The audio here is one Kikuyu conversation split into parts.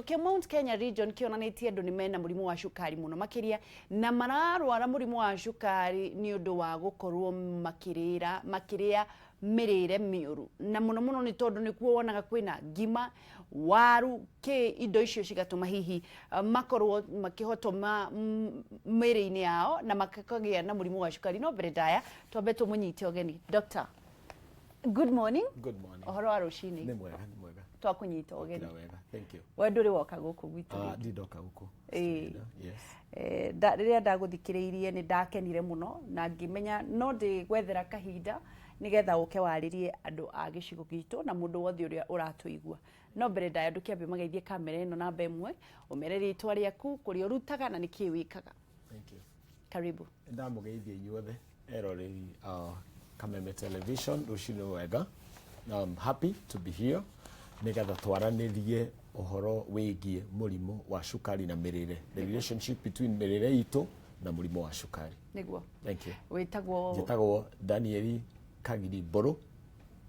Gĩcigo kĩa Mount Kenya region kĩonanĩtie andũ nĩ mena mũrimũ wa cukari mũno makĩria, na mararwara mũrimũ wa cukari nĩ ũndũ wa gũkorwo makĩrĩra makĩrĩa mĩrĩre mĩũru, na mũno mũno nĩ tondũ nĩkuo wonaga kwĩna ngima, waru, kĩ indo icio cigatũma hihi makorwo makĩhotoma mĩrĩ-inĩ yao na makagĩa na mũrimũ wa cukari. No mbere ndaya twambe tũmũnyite ũgeni. Doctor, good morning. Good morning. Ũhoro wa rũcinĩ? Nĩ mwega, nĩ mwega. Twakũnyita ũgeni. Kila wega. Thank you. We ndũrĩ woka gũkũ gwitũ? Ah, ndindoka gũkũ. Ĩĩ. Yes. Rĩrĩa ndagũthikĩrĩirie nĩ ndakenire mũno na ngĩmenya no ndĩgwethera kahinda nĩgetha ũke warĩrie andũ a gĩcigo gitũ na mũndũ wothe ũrĩa ũratũigua. No mbere ndaya, ndũkĩambe ũmageithie kamera ĩno namba ĩmwe, ũmere rĩtwa rĩaku, kũrĩa ũrutaga na nĩkĩĩ wĩkaga. Thank you. Karibu. Ndamũgeithia inyuothe eroreri Kameme Television, rũcinĩ wega. I'm happy to be here nĩgetha twaranĩrie ũhoro wĩgiĩ mũrimũ wa cukari na mĩrĩre, the relationship between mĩrĩre itũ na mũrimũ wa cukari. Thank you. Wĩtagwo? Njĩtagwo Danieli Kagiri Mbũrũ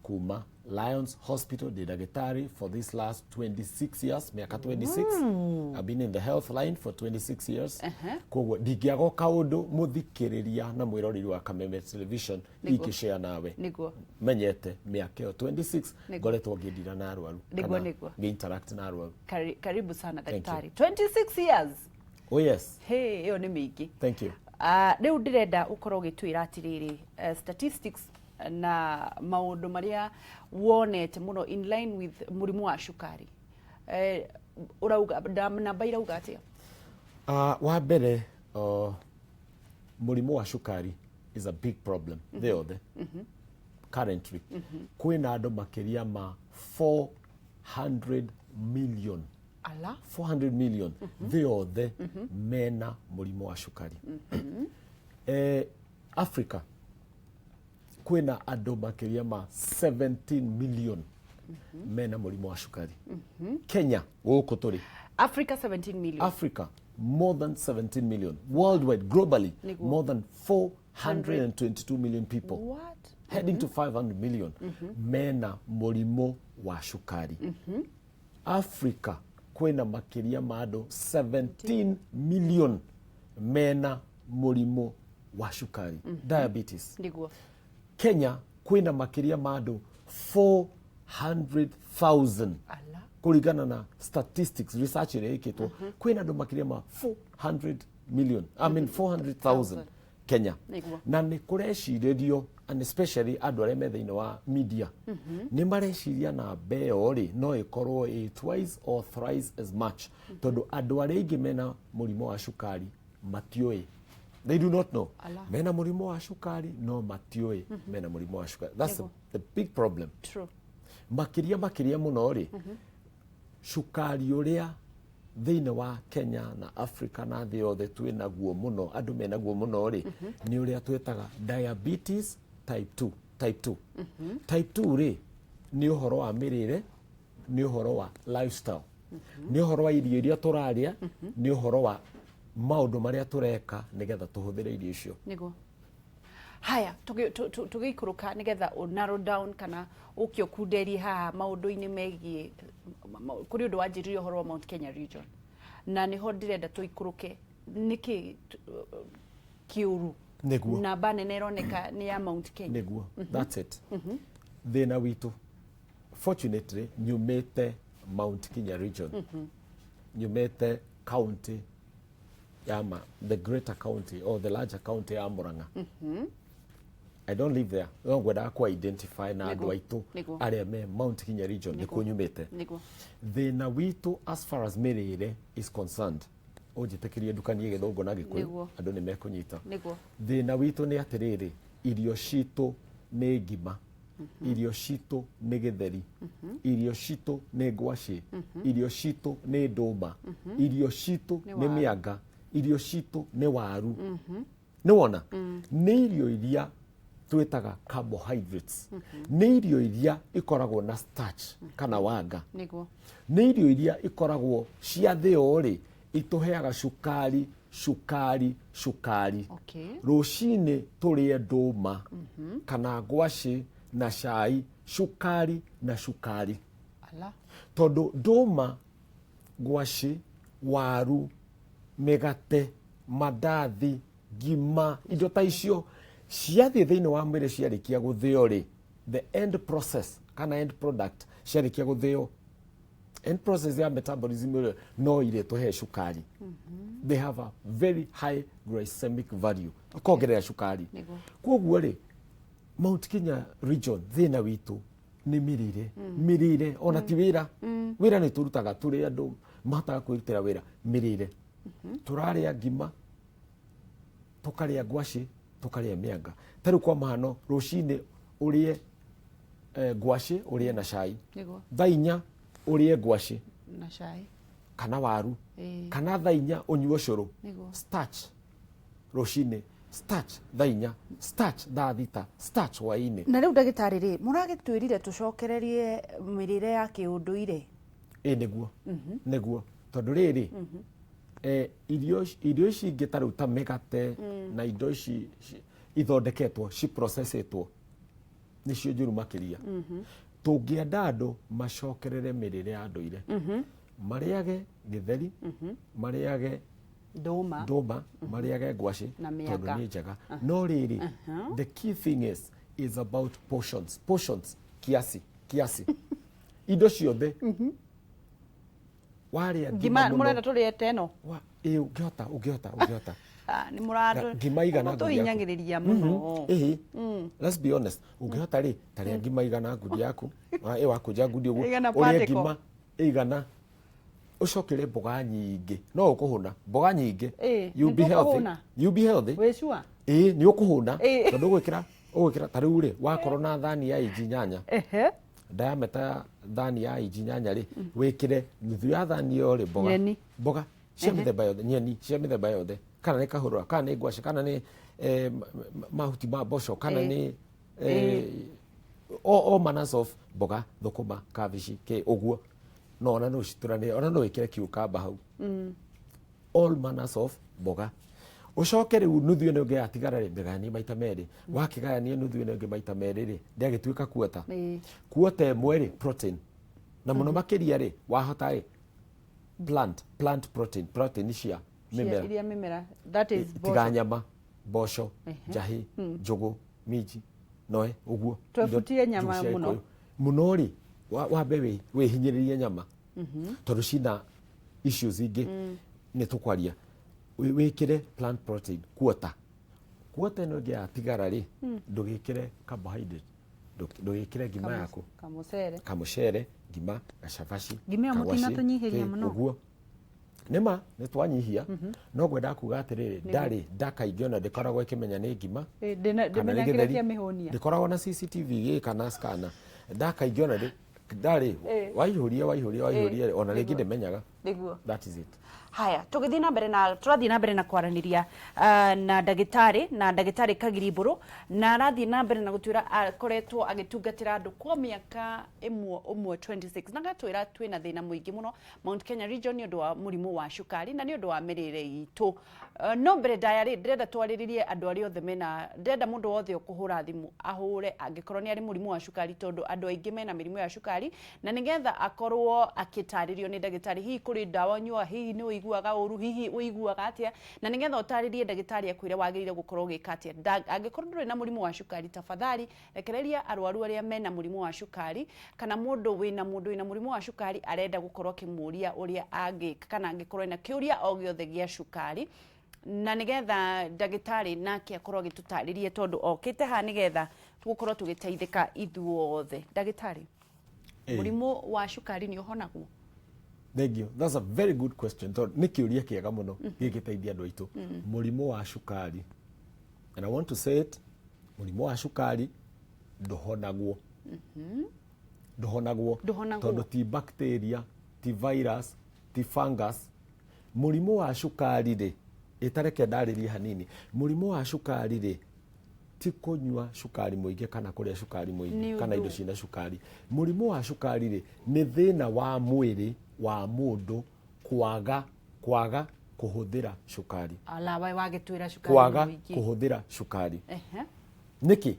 kuma Lions Hospital. Ndĩ ndagĩtarĩ for this last 26 years, mĩaka 26. I've been in the health line for 26 years. Koguo ndingĩaga o kaũndũ mũthikĩrĩria na mwĩroreri wa Kameme Television ingĩshare nawe. Menyete mĩaka ĩyo 26 ngoretwo ngĩndira na arwaru kana ngĩ-interact na arwaru. Karibu sana. Thank you. Daktari, 26 years. Oh yes. Hey, ĩyo nĩ mĩingĩ. Thank you. Rĩu ndĩrenda ũkorwo ũgĩtwĩra atĩrĩrĩ, statistics na maũndũ marĩa wonete mũno in line with mũrimũ wa cukari, ũrauga namba irauga atĩa? Wa mbere, mũrimũ wa cukari is a big problem thĩ yothe. Currently kwĩna andũ makĩria ma 400 million. Ala. 400 million thĩ yothe mena mũrimũ wa cukari. Africa kwĩna andũ makĩria ma 17 million mena mũrimũ wa cukari. Kenya gũkũ tũrĩ Africa 17 million? Africa more than 17 million. Worldwide, globally, more than 422 million people, What? heading to 500 million, mena mũrimũ wa cukari. Africa kwĩna makĩria ma andũ 17 million mena mũrimũ wa cukari, diabetes. Kenya kwĩna makĩria ma andũ 400,000. Ala. Kũringana na statistics research ĩrĩa ĩkĩtwo, kwĩna andũ makĩria ma 400 million, I mean 400,000 Kenya. Na nĩ kũrecirĩrio, and especially andũ arĩa me thĩinĩ wa media nĩ mareciria namba ĩyo rĩ no ĩkorwo ĩ twice or thrice as much, tondũ andũ arĩa aingĩ mena mũrimũ wa cukari matiũĩ, they do not know. Ala. Mena mũrimũ wa cukari no matiũĩ mena mũrimũ wa cukari. That's the big problem. Makĩria makĩria mũno rĩ, cukari ũrĩa thĩinĩ wa Kenya na Africa na thĩ yothe twĩ naguo mũno, andũ menaguo mũno rĩ, nĩ ũrĩa twĩtaga diabetes type 2. Type 2, type 2 rĩ, nĩ ũhoro wa mĩrĩre, nĩ ũhoro wa lifestyle, nĩ ũhoro wa irio iria tũrarĩa, nĩ ũhoro wa maũndũ marĩa tũreka nĩgetha tũhũthĩre irio icio. Nĩguo. Haya, tũgĩikũrũka nĩgetha ũ narrow down kana ũke ũkunderie haha maũndũ-inĩ megiĩ kũrĩ ũndũ wanjĩrire ũhoro wa Mount Kenya region, na nĩho ndĩrenda tũikũrũke. Nĩkĩ kĩũru? Namba nene ĩroneka nĩ ya Mount Kenya. Nĩguo, that's it. Thĩna witũ, fortunately nyumĩte Mount Kenya region, nyumĩte county ya ma, the greater county or the larger county ya Murang'a. I don't live there, no ngwendaga ku identify na andũ aitũ arĩa me Mount Kenya region, nĩkuo nyumĩte. Thĩna witũ as far as mĩrĩre is concerned, ũnjĩtĩkĩrie ndukanie Gĩthũngũ na Gĩkũyũ, andũ nĩ mekũnyita. Thĩna witũ nĩ atĩrĩrĩ, irio citũ nĩ ngima, irio citũ nĩ gĩtheri, irio citũ nĩ ngwacĩ, irio citũ nĩ ndũma, irio citũ Nĩ nĩ waru. mĩanga, irio citũ nĩ waru. Nĩ wona nĩ irio iria twĩtaga carbohydrates, nĩ irio iria ikoragwo na starch kana wanga, nĩ irio iria ikoragwo cia thĩo rĩ, itũheaga cukari, cukari, cukari. Rũcinĩ tũrĩe ndũma kana ngwacĩ na cai, cukari na cukari. Ala. Tondũ ndũma Ngwacĩ, waru, mĩgate, mandathi, ngima, indo ta icio ciathiĩ thĩinĩ wa mwĩrĩ ciarĩkia gũthĩo rĩ, the end process kana end product ciarĩkia gũthĩo, end process ya metabolism rĩ, no irĩtũhe cukari. They have a very high glycemic value, ikongerera cukari. Koguo rĩ, Mount Kenya region, thĩna witũ nĩ mĩrĩre, mĩrĩre ona ti wĩra. Wĩra nĩ tũrutaga, tũrĩ andũ mahotaga kwĩrutĩra wĩra. Mĩrĩre, tũrarĩa ngima, tũkarĩa ngwacĩ, tũkarĩa mĩanga. Ta rĩu kwa mũhano, rũcinĩ ũrĩe ngwacĩ, ũrĩe na cai. Thaa 4 ũrĩe ngwacĩ na cai kana waru, kana thaa 4 ũnyue ũcũrũ. Starch rũcinĩ, starch thaa 4, starch thaa 6, starch hwaĩ-inĩ. Na rĩu ndagĩtarĩ rĩ, mũragĩtwĩrire tũcokererie mĩrĩre ya kĩũndũire. Ĩ nĩguo, tondũ rĩrĩ, irio ici ingĩ ta rĩu ta mĩgate na indo ici ithondeketwo ciprocessĩtwo nĩcio njũru makĩria. Tũngĩenda andũ macokerere mĩrĩre ya ndũire, marĩage gĩtheri, marĩage ndũma, ndũma, marĩage ngwacĩ na tondũ mĩanga. Nĩ njega. No rĩrĩ, the key thing is about portions, portions, kiasi kiasi, indo ciothe warĩa. Ngima Ngima mũno. Mũrenda tũrĩe ta ĩno? Ĩ, ũngĩhota, ũngĩhota, ũngĩhota. Ah, nĩ mũratũ Ngima igana ngundi yaku. Tũhinyagĩrĩria mũno. Ĩhĩ, let's be honest, ũngĩhota rĩ, tarĩa ngima igana ngundi yaku. Ĩ wakũnja ngundi ũguo, Igana ũrĩe particle. ngima ĩigana, ũcokere mboga nyingĩ, no ũkũhũna mboga nyingĩ. You be healthy. Nĩtũkũhũna. You be healthy. Wĩ sure? Ĩĩ, nĩ ũkũhũna. Tondũ ũgwĩkĩra ta rĩu rĩ, wakorwo na thani ya inji 8, diameter ya thani ya inji 8 rĩ, wĩkĩre nuthu ya thani ĩyo rĩ, mboga. Nyeni. Mboga cia mĩthemba yothe, nyeni cia mĩthemba yothe, kana nĩ kahũrũra, kana nĩ ngwacĩ, kana nĩ mahuti ma mboco, kana nĩ all manners of mboga, thũkũma, kabici, kĩ ũguo. No ona no ũcitũranie, ona no wĩkĩre cucumber hau. All manners of mboga. Ũcoke rĩu nuthu ĩno ĩngĩ yatigara rĩ, mĩgayanie maita merĩ. Wakĩgayania nuthu ĩno ĩngĩ maita merĩ rĩ, ndĩagĩtuĩka quarter. Quarter ĩmwe rĩ, protein, na mũno makĩria rĩ, wahota rĩ, plant protein, protein cia mĩmera. Iria mĩmera, that is mboco. Tiga nyama, mboco, njahĩ, njũgũ, minji, noe ũguo. Twebutie nyama Njũgũ cia mũno. Gĩkũyũ. Mũno rĩ, wambe wĩhinyĩrĩrie nyama tondũ cina issues ingĩ nĩ tũkwaria. Wĩkĩre plant protein quarter. Quarter ĩno ĩngĩ yatigara rĩ, ndũgĩkĩre carbohydrate, ndũgĩkĩre ngima yaku. Kamũcere. Kamũcere, ngima, gacabaci, Ngima ĩyo kagwaci, mũtinatũnyihĩria kĩ, mũno. ũguo nĩma nĩ twanyihia, no ngwendaga kuga atĩrĩrĩ, ndarĩ ndakaingĩ ona ndĩkoragwo ĩkĩmenya nĩ ngima kana nĩ Ndĩmenyaga kĩrĩa gĩtheri. kĩamĩhũnia. Ndĩkoragwo na CCTV gĩ kana scanner. Ndakaingĩ ona ndarĩ waihũria, waihũria, waihũria, ona rĩngĩ ndĩmenyaga. That is it. Haya, tũgĩthiĩ na mbere na tũrathiĩ na mbere na kwaranĩria na ndagĩtarĩ, na ndagĩtarĩ Kagiri Mbũrũ, na arathiĩ na mbere na gũtwĩra akoretwo agĩtungatĩra andũ kwa mĩaka ĩmwe ũmwe 26, na agatwĩra twĩna thĩna mũingĩ mũno Mount Kenya region nĩ ũndũ wa mũrimũ wa cukari na nĩ ũndũ wa mĩrĩre itũ. No mbere ndaya rĩ, ndĩrenda twarĩrĩrie andũ arĩa othe mena, ndĩrenda mũndũ wothe ũkũhũra thimũ ahũre angĩkorwo nĩ arĩ mũrimũ wa cukari, tondũ andũ aingĩ mena mĩrimũ ya cukari, na nĩgetha akorwo akĩtarĩrio nĩ ndagĩtarĩ hihi kũrĩ ndawa ũnyuaga, hihi nĩ ũiguaga ũru, hihi ũiguaga atĩa, na nĩgetha ũtarĩrie ndagĩtarĩ akwĩre wagĩrĩire gũkorwo ũgĩka atĩa. Angĩkorwo ndũrĩ na mũrimũ wa cukari, tafadhali rekereria arwaru arĩa mena mũrimũ wa cukari, kana mũndũ wĩna mũrimũ wa cukari arenda gũkorwo akĩmũria ũrĩa angĩka, kana angĩkorwo ena kĩũria o gĩothe gĩa cukari, na nĩgetha ndagĩtarĩ nake akorwo agĩtũtarĩria, tondũ okĩte haha nĩgetha tũgũkorwo tũgĩteithĩka ithuothe. Ndagĩtarĩ, mũrimũ wa cukari nĩ ũhonagwo? Thank you. That's a very good question. Tondũ nĩ kĩũria kĩega mũno gĩgĩteithia andũ aitũ. Mũrimũ wa cukari. And I want to say it, mũrimũ wa cukari ndũhonagwo. Ndũhonagwo. Ndũhonagwo. Tondũ ti bacteria, ti virus, ti fungus. Mũrimũ wa cukari rĩ, ĩtareke ndarĩrie hanini. Mũrimũ wa cukari rĩ, ti kũnyua cukari mũingĩ kana kũrĩa cukari mũingĩ Nĩ kana ũndũ. Indo cina cukari. Mũrimũ wa cukari rĩ, nĩ thĩna wa mwĩrĩ wa mũndũ kwaga kũhũthĩra cukari. Ala we wagĩtwĩra cukari Kwaga mũingĩ. kũhũthĩra cukari. Nĩkĩ?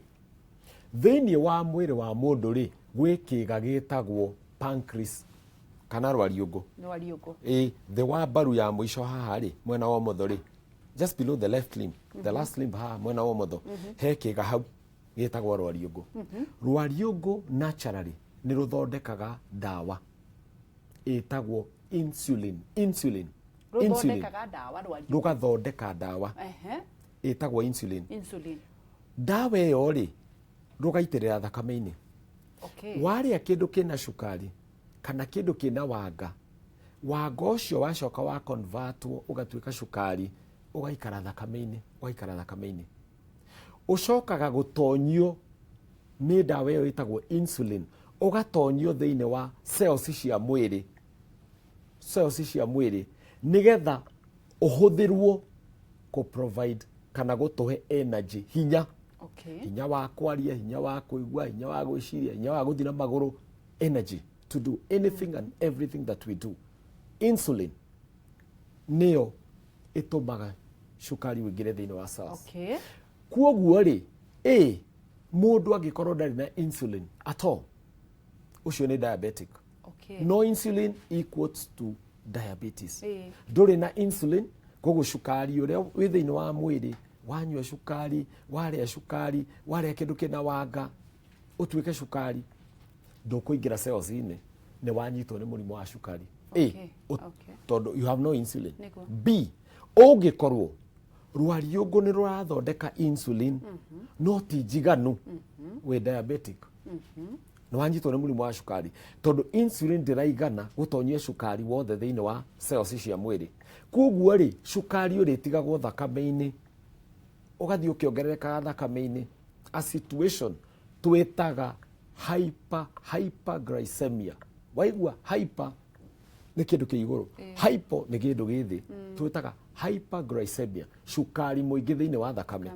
Thĩinĩ wa mwĩrĩ wa mũndũ rĩ, gwĩ kĩga gĩtagwo pancreas. Kana rwariũngũ. Rwariũngũ. Ĩ, thĩ wa mbaru ya mũico haha rĩ, mwena wa ũmotho rĩ, just below the left limb, the last limb haha mwena wa ũmotho, he kĩga hau gĩtagwo rwariũngũ. Rwariũngũ naturally nĩ rũthondekaga ndawa ĩtagwo insulin. Insulin. Insulin. Rũthondekaga ndawa rwariũngũ. Rũgathondeka ndawa ĩtagwo insulin. Insulin. Ndawa ĩyo rĩ, rũgaitĩrĩra thakame-inĩ. Warĩa kĩndũ kĩna cukari kana kĩndũ kĩna wanga, wanga ũcio wacoka wa convertwo ũgatuĩka cukari, ũgaikara thakame-inĩ, ũgaikara thakame-inĩ. Ũcokaga gũtonyio nĩ ndawa ĩyo ĩtagwo insulin, ũgatonyio thĩinĩ wa cells cia mwĩrĩ, cells cia mwĩrĩ, nĩgetha ũhũthĩrwo kũ provide kana gũtũhe energy, hinya. Hinya wa kwaria, hinya wa kũigua, hinya wa gwĩciria, hinya wa gũthiĩ na magũrũ, energy to do anything and everything that we do. Insulin nĩyo ĩtũmaga cukari ũingĩre thĩinĩ wa cells. Kwoguo rĩ, ĩ mũndũ angĩkorwo ndarĩ na insulin at all, ũcio nĩ diabetic. No insulin equals to diabetes. Ndũrĩ na insulin, koguo cukari ũrĩa wĩ thĩinĩ wa mwĩrĩ, wanyua cukari, warĩa cukari, warĩa kĩndũ kĩna wanga, ũtuĩke cukari, ndũkũingĩra cells-inĩ, nĩ wanyitwo nĩ mũrimũ wa cukari. A, tondũ you have no insulin. B, ũngĩkorwo rwariũngũ nĩ rũrathondeka insulin, no ti njiganu, wĩ diabetic. Nĩ wanyitwo nĩ mũrimũ wa cukari tondũ insulin ndĩraigana gũtonyia cukari wothe thĩinĩ wa cells cia mwĩrĩ. Koguo rĩ, cukari ũrĩtigagwo thakame-inĩ, ũgathiĩ ũkĩongererekaga thakame-inĩ, a situation twĩtaga hyperglycemia. Waigua hyper nĩ kĩndũ kĩ igũrũ, hypo nĩ kĩndũ gĩ thĩ, twĩtaga hyperglycemia, cukari mũingĩ thĩinĩ wa thakame,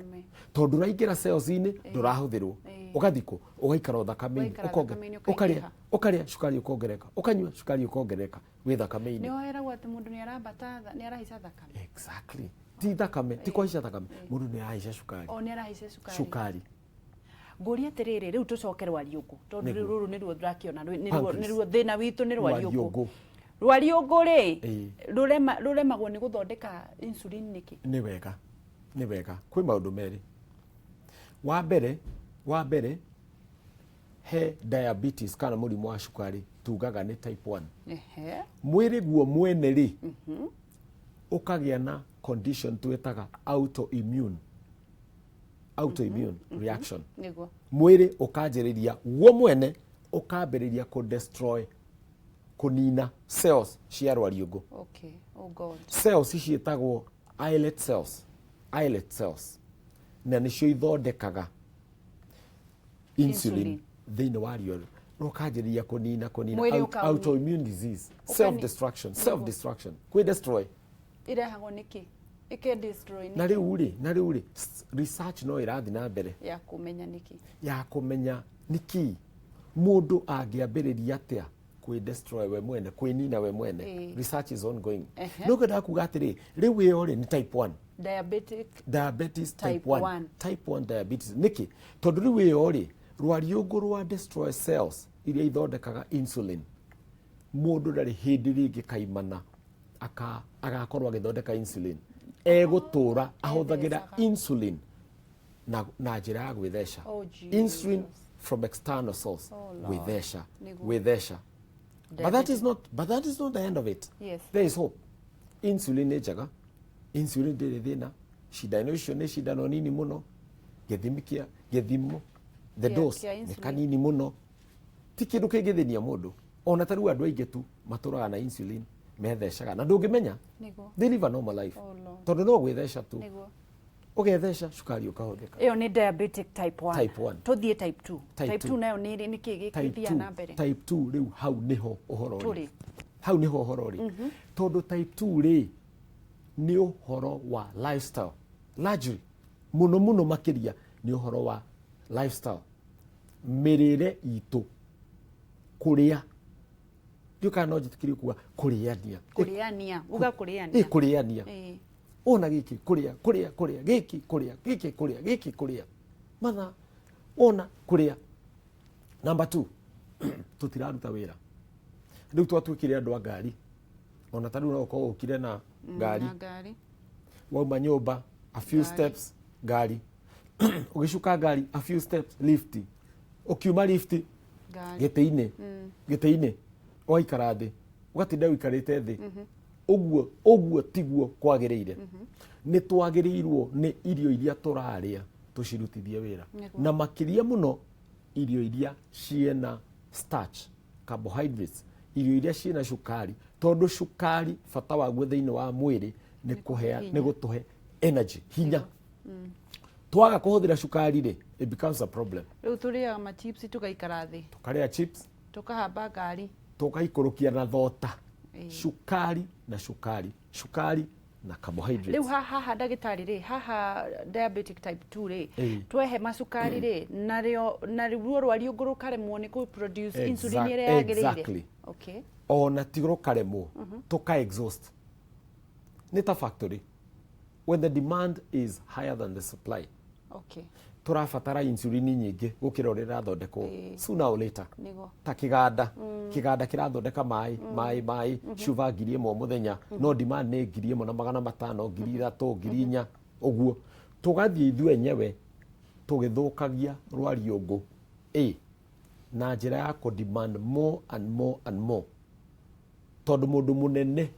tondũ ũraingĩra cells-inĩ ndũrahũthĩrwo, ũgathiĩ kũ? Ũgaikara o thakame-inĩ, Ũgaikara thakame-inĩ, ũkarĩa, ũkaingĩha. Ũkarĩa cukari ũkongerereka, ũkanyua cukari ũkongerereka, wĩ thakame-inĩ. Nĩho heragwo atĩ mũndũ nĩ arambata nĩ arahaica thakame. Exactly. Ti thakame, ti kũhaica thakame, mũndũ nĩ arahaica cukari. O nĩ arahaica cukari. Cukari. Ngũria atĩrĩrĩ, rĩu tũcoke rwariũngũ, tondũ rĩu rũrũ nĩruo ndĩrakĩona, Pancreas. Nĩruo thĩna witũ, nĩ rwariũngũ. Rwariũngũ. Rwariũngũ rĩ, rũremagwo nĩ gũthondeka insulin nĩkĩ? Nĩ wega, nĩ wega. Kwĩ maũndũ merĩ. Wa mbere he diabetes kana mũrimũ wa cukari tugaga nĩ type 1. Mwĩrĩ guo mwene rĩ, ũkagĩa na condition twĩtaga autoimmune. Autoimmune reaction. Mwĩrĩ ũkanjĩrĩria guo mwene, ũkambĩrĩria kũ destroy, kũnina cells cia rwariũngũ. Oh God. Cells ici ciĩtagwo islet cells. Islet cells. Na nĩcio ithondekaga insulin Insulin. thĩinĩ wa riũa. Rũkanjĩrĩria kũnina, kũnina. Mwĩrĩ ũkauna. Autoimmune disease. Self destruction, self destruction. Kwĩ destroy. Irehagwo nĩkĩ? Ĩke destroy nĩkĩ? Na rĩu rĩ, na rĩu rĩ, research no ĩrathiĩ na mbere. Ya kũmenya nĩkĩ. Ya kũmenya nĩkĩ mũndũ angĩambĩrĩria atĩa kwĩ destroy we mwene, kwĩnina we mwene. Research is ongoing. No ngwendaga kuga atĩrĩ, rĩu ĩyo rĩ nĩ type 1. Diabetic Diabetes type Type 1. 1. Type 1 diabetes. Nĩkĩ? Tondũ rĩu ĩyo rĩ, rwariũngũ rwa destroy cells iria ithondekaga insulin. Mũndũ ndarĩ hĩndĩ rĩngĩ kaimana agakorwo agĩthondeka insulin. Egũtũra ahũthagĩra Ethecaga. insulin na njĩra ya gwĩtheca. Oh, Jesus. Insulin from external source. Oh, Lord. Gwĩtheca. Nĩguo. Gwĩtheca. But that is not the end of it. There is hope. Insulin nĩ njega. Insulin ndĩrĩ thĩna. Cindano icio nĩ cindano nini mũno. Gĩthimi kĩa gĩthimo, the dose Kĩa nĩ insulin. kanini mũno. Ti kĩndũ kĩngĩthĩnia mũndũ. Ona ta rĩu andũ aingĩ tu matũraga na insulin, methecaga na ndũngĩmenya. They live a normal life. Oh, Lord. Tondũ no gwĩtheca tu. Ũgetheca cukari ũkahũthĩka. Ĩyo nĩ diabetic type 1. Type 1. Tũthiĩ type 2. Type Type 2. 2 nayo nĩ nĩ kĩ Type gĩthiaga 2, na mbere? Type 2 rĩu hau nĩho ũhoro ũrĩ. Tũrĩ. Hau nĩho ũhoro ũrĩ. Tondũ type 2 rĩ nĩ ũhoro wa lifestyle. Largely mũno mũno makĩria nĩ ũhoro wa lifestyle. Mĩrĩre itũ, kũrĩa. Ndiũĩ kana no njĩtĩkĩrie kuga kũrĩania. Kũrĩania. Uga kũrĩania. Ĩ, kũrĩania. Ona gĩkĩ kũrĩa, kũrĩa, kũrĩa, gĩkĩ kũrĩa, gĩkĩ kũrĩa, gĩkĩ kũrĩa. Mathaa ona kũrĩa. Number 2, tũtiraruta wĩra. Rĩu twatuĩkire andũ a ngari, ona ta rĩu no ũkorwo ũkire na ngari. Na ngari. Wauma nyũmba, a few steps, ngari. Ũgĩcuka ngari, a few steps, lift. Ũkiuma lift, Ngari. Gĩtĩ-inĩ, gĩtĩ-inĩ ũgaikara thĩ, ũgatinda ũikarĩte thĩ. Ũguo ũguo tiguo kwagĩrĩire. Nĩ twagĩrĩirwo nĩ irio iria tũrarĩa tũcirutithie wĩra, na makĩria mũno irio iria ciĩna starch, carbohydrates, irio iria ciĩna cukari, tondũ cukari bata waguo thĩinĩ wa mwĩrĩ nĩ kũhea, nĩ gũtũhe energy, hinya. Twaga kũhũthĩra cukari rĩ, it becomes a problem. Rĩu tũrĩaga machips, tũgaikara thĩ. Tũkarĩa chips. Tũkahamba ngari. Tũgaikũrũkia na thota, cukari na cukari, cukari na carbohydrates. Rĩu haha, ndagĩtarĩ rĩ, haha diabetic type 2 rĩ, twehe macukari rĩ, narĩo naruo rwariũngũ rũkaremwo nĩ kũ produce insulin ĩrĩa yagĩrĩire. Exactly. Ona ti rũkaremwo, tũka exhaust. Nĩ ta factory, when the demand is higher than the supply, tũrabatara insulin nyingĩ gũkĩra ũrĩa ĩrathondekwo. Sooner or later, ta kĩganda, kĩganda kĩrathondeka maĩ, maĩ, maĩ cuba 1000 mũthenya, no demand nĩ 1500, 3000, 4000 ũguo. Tũgathiĩ ithuĩ enyewe tũgĩthũkagia rwariũngũ ĩ na njĩra ya kũ demand more and more and more, tondũ mũndũ mũnene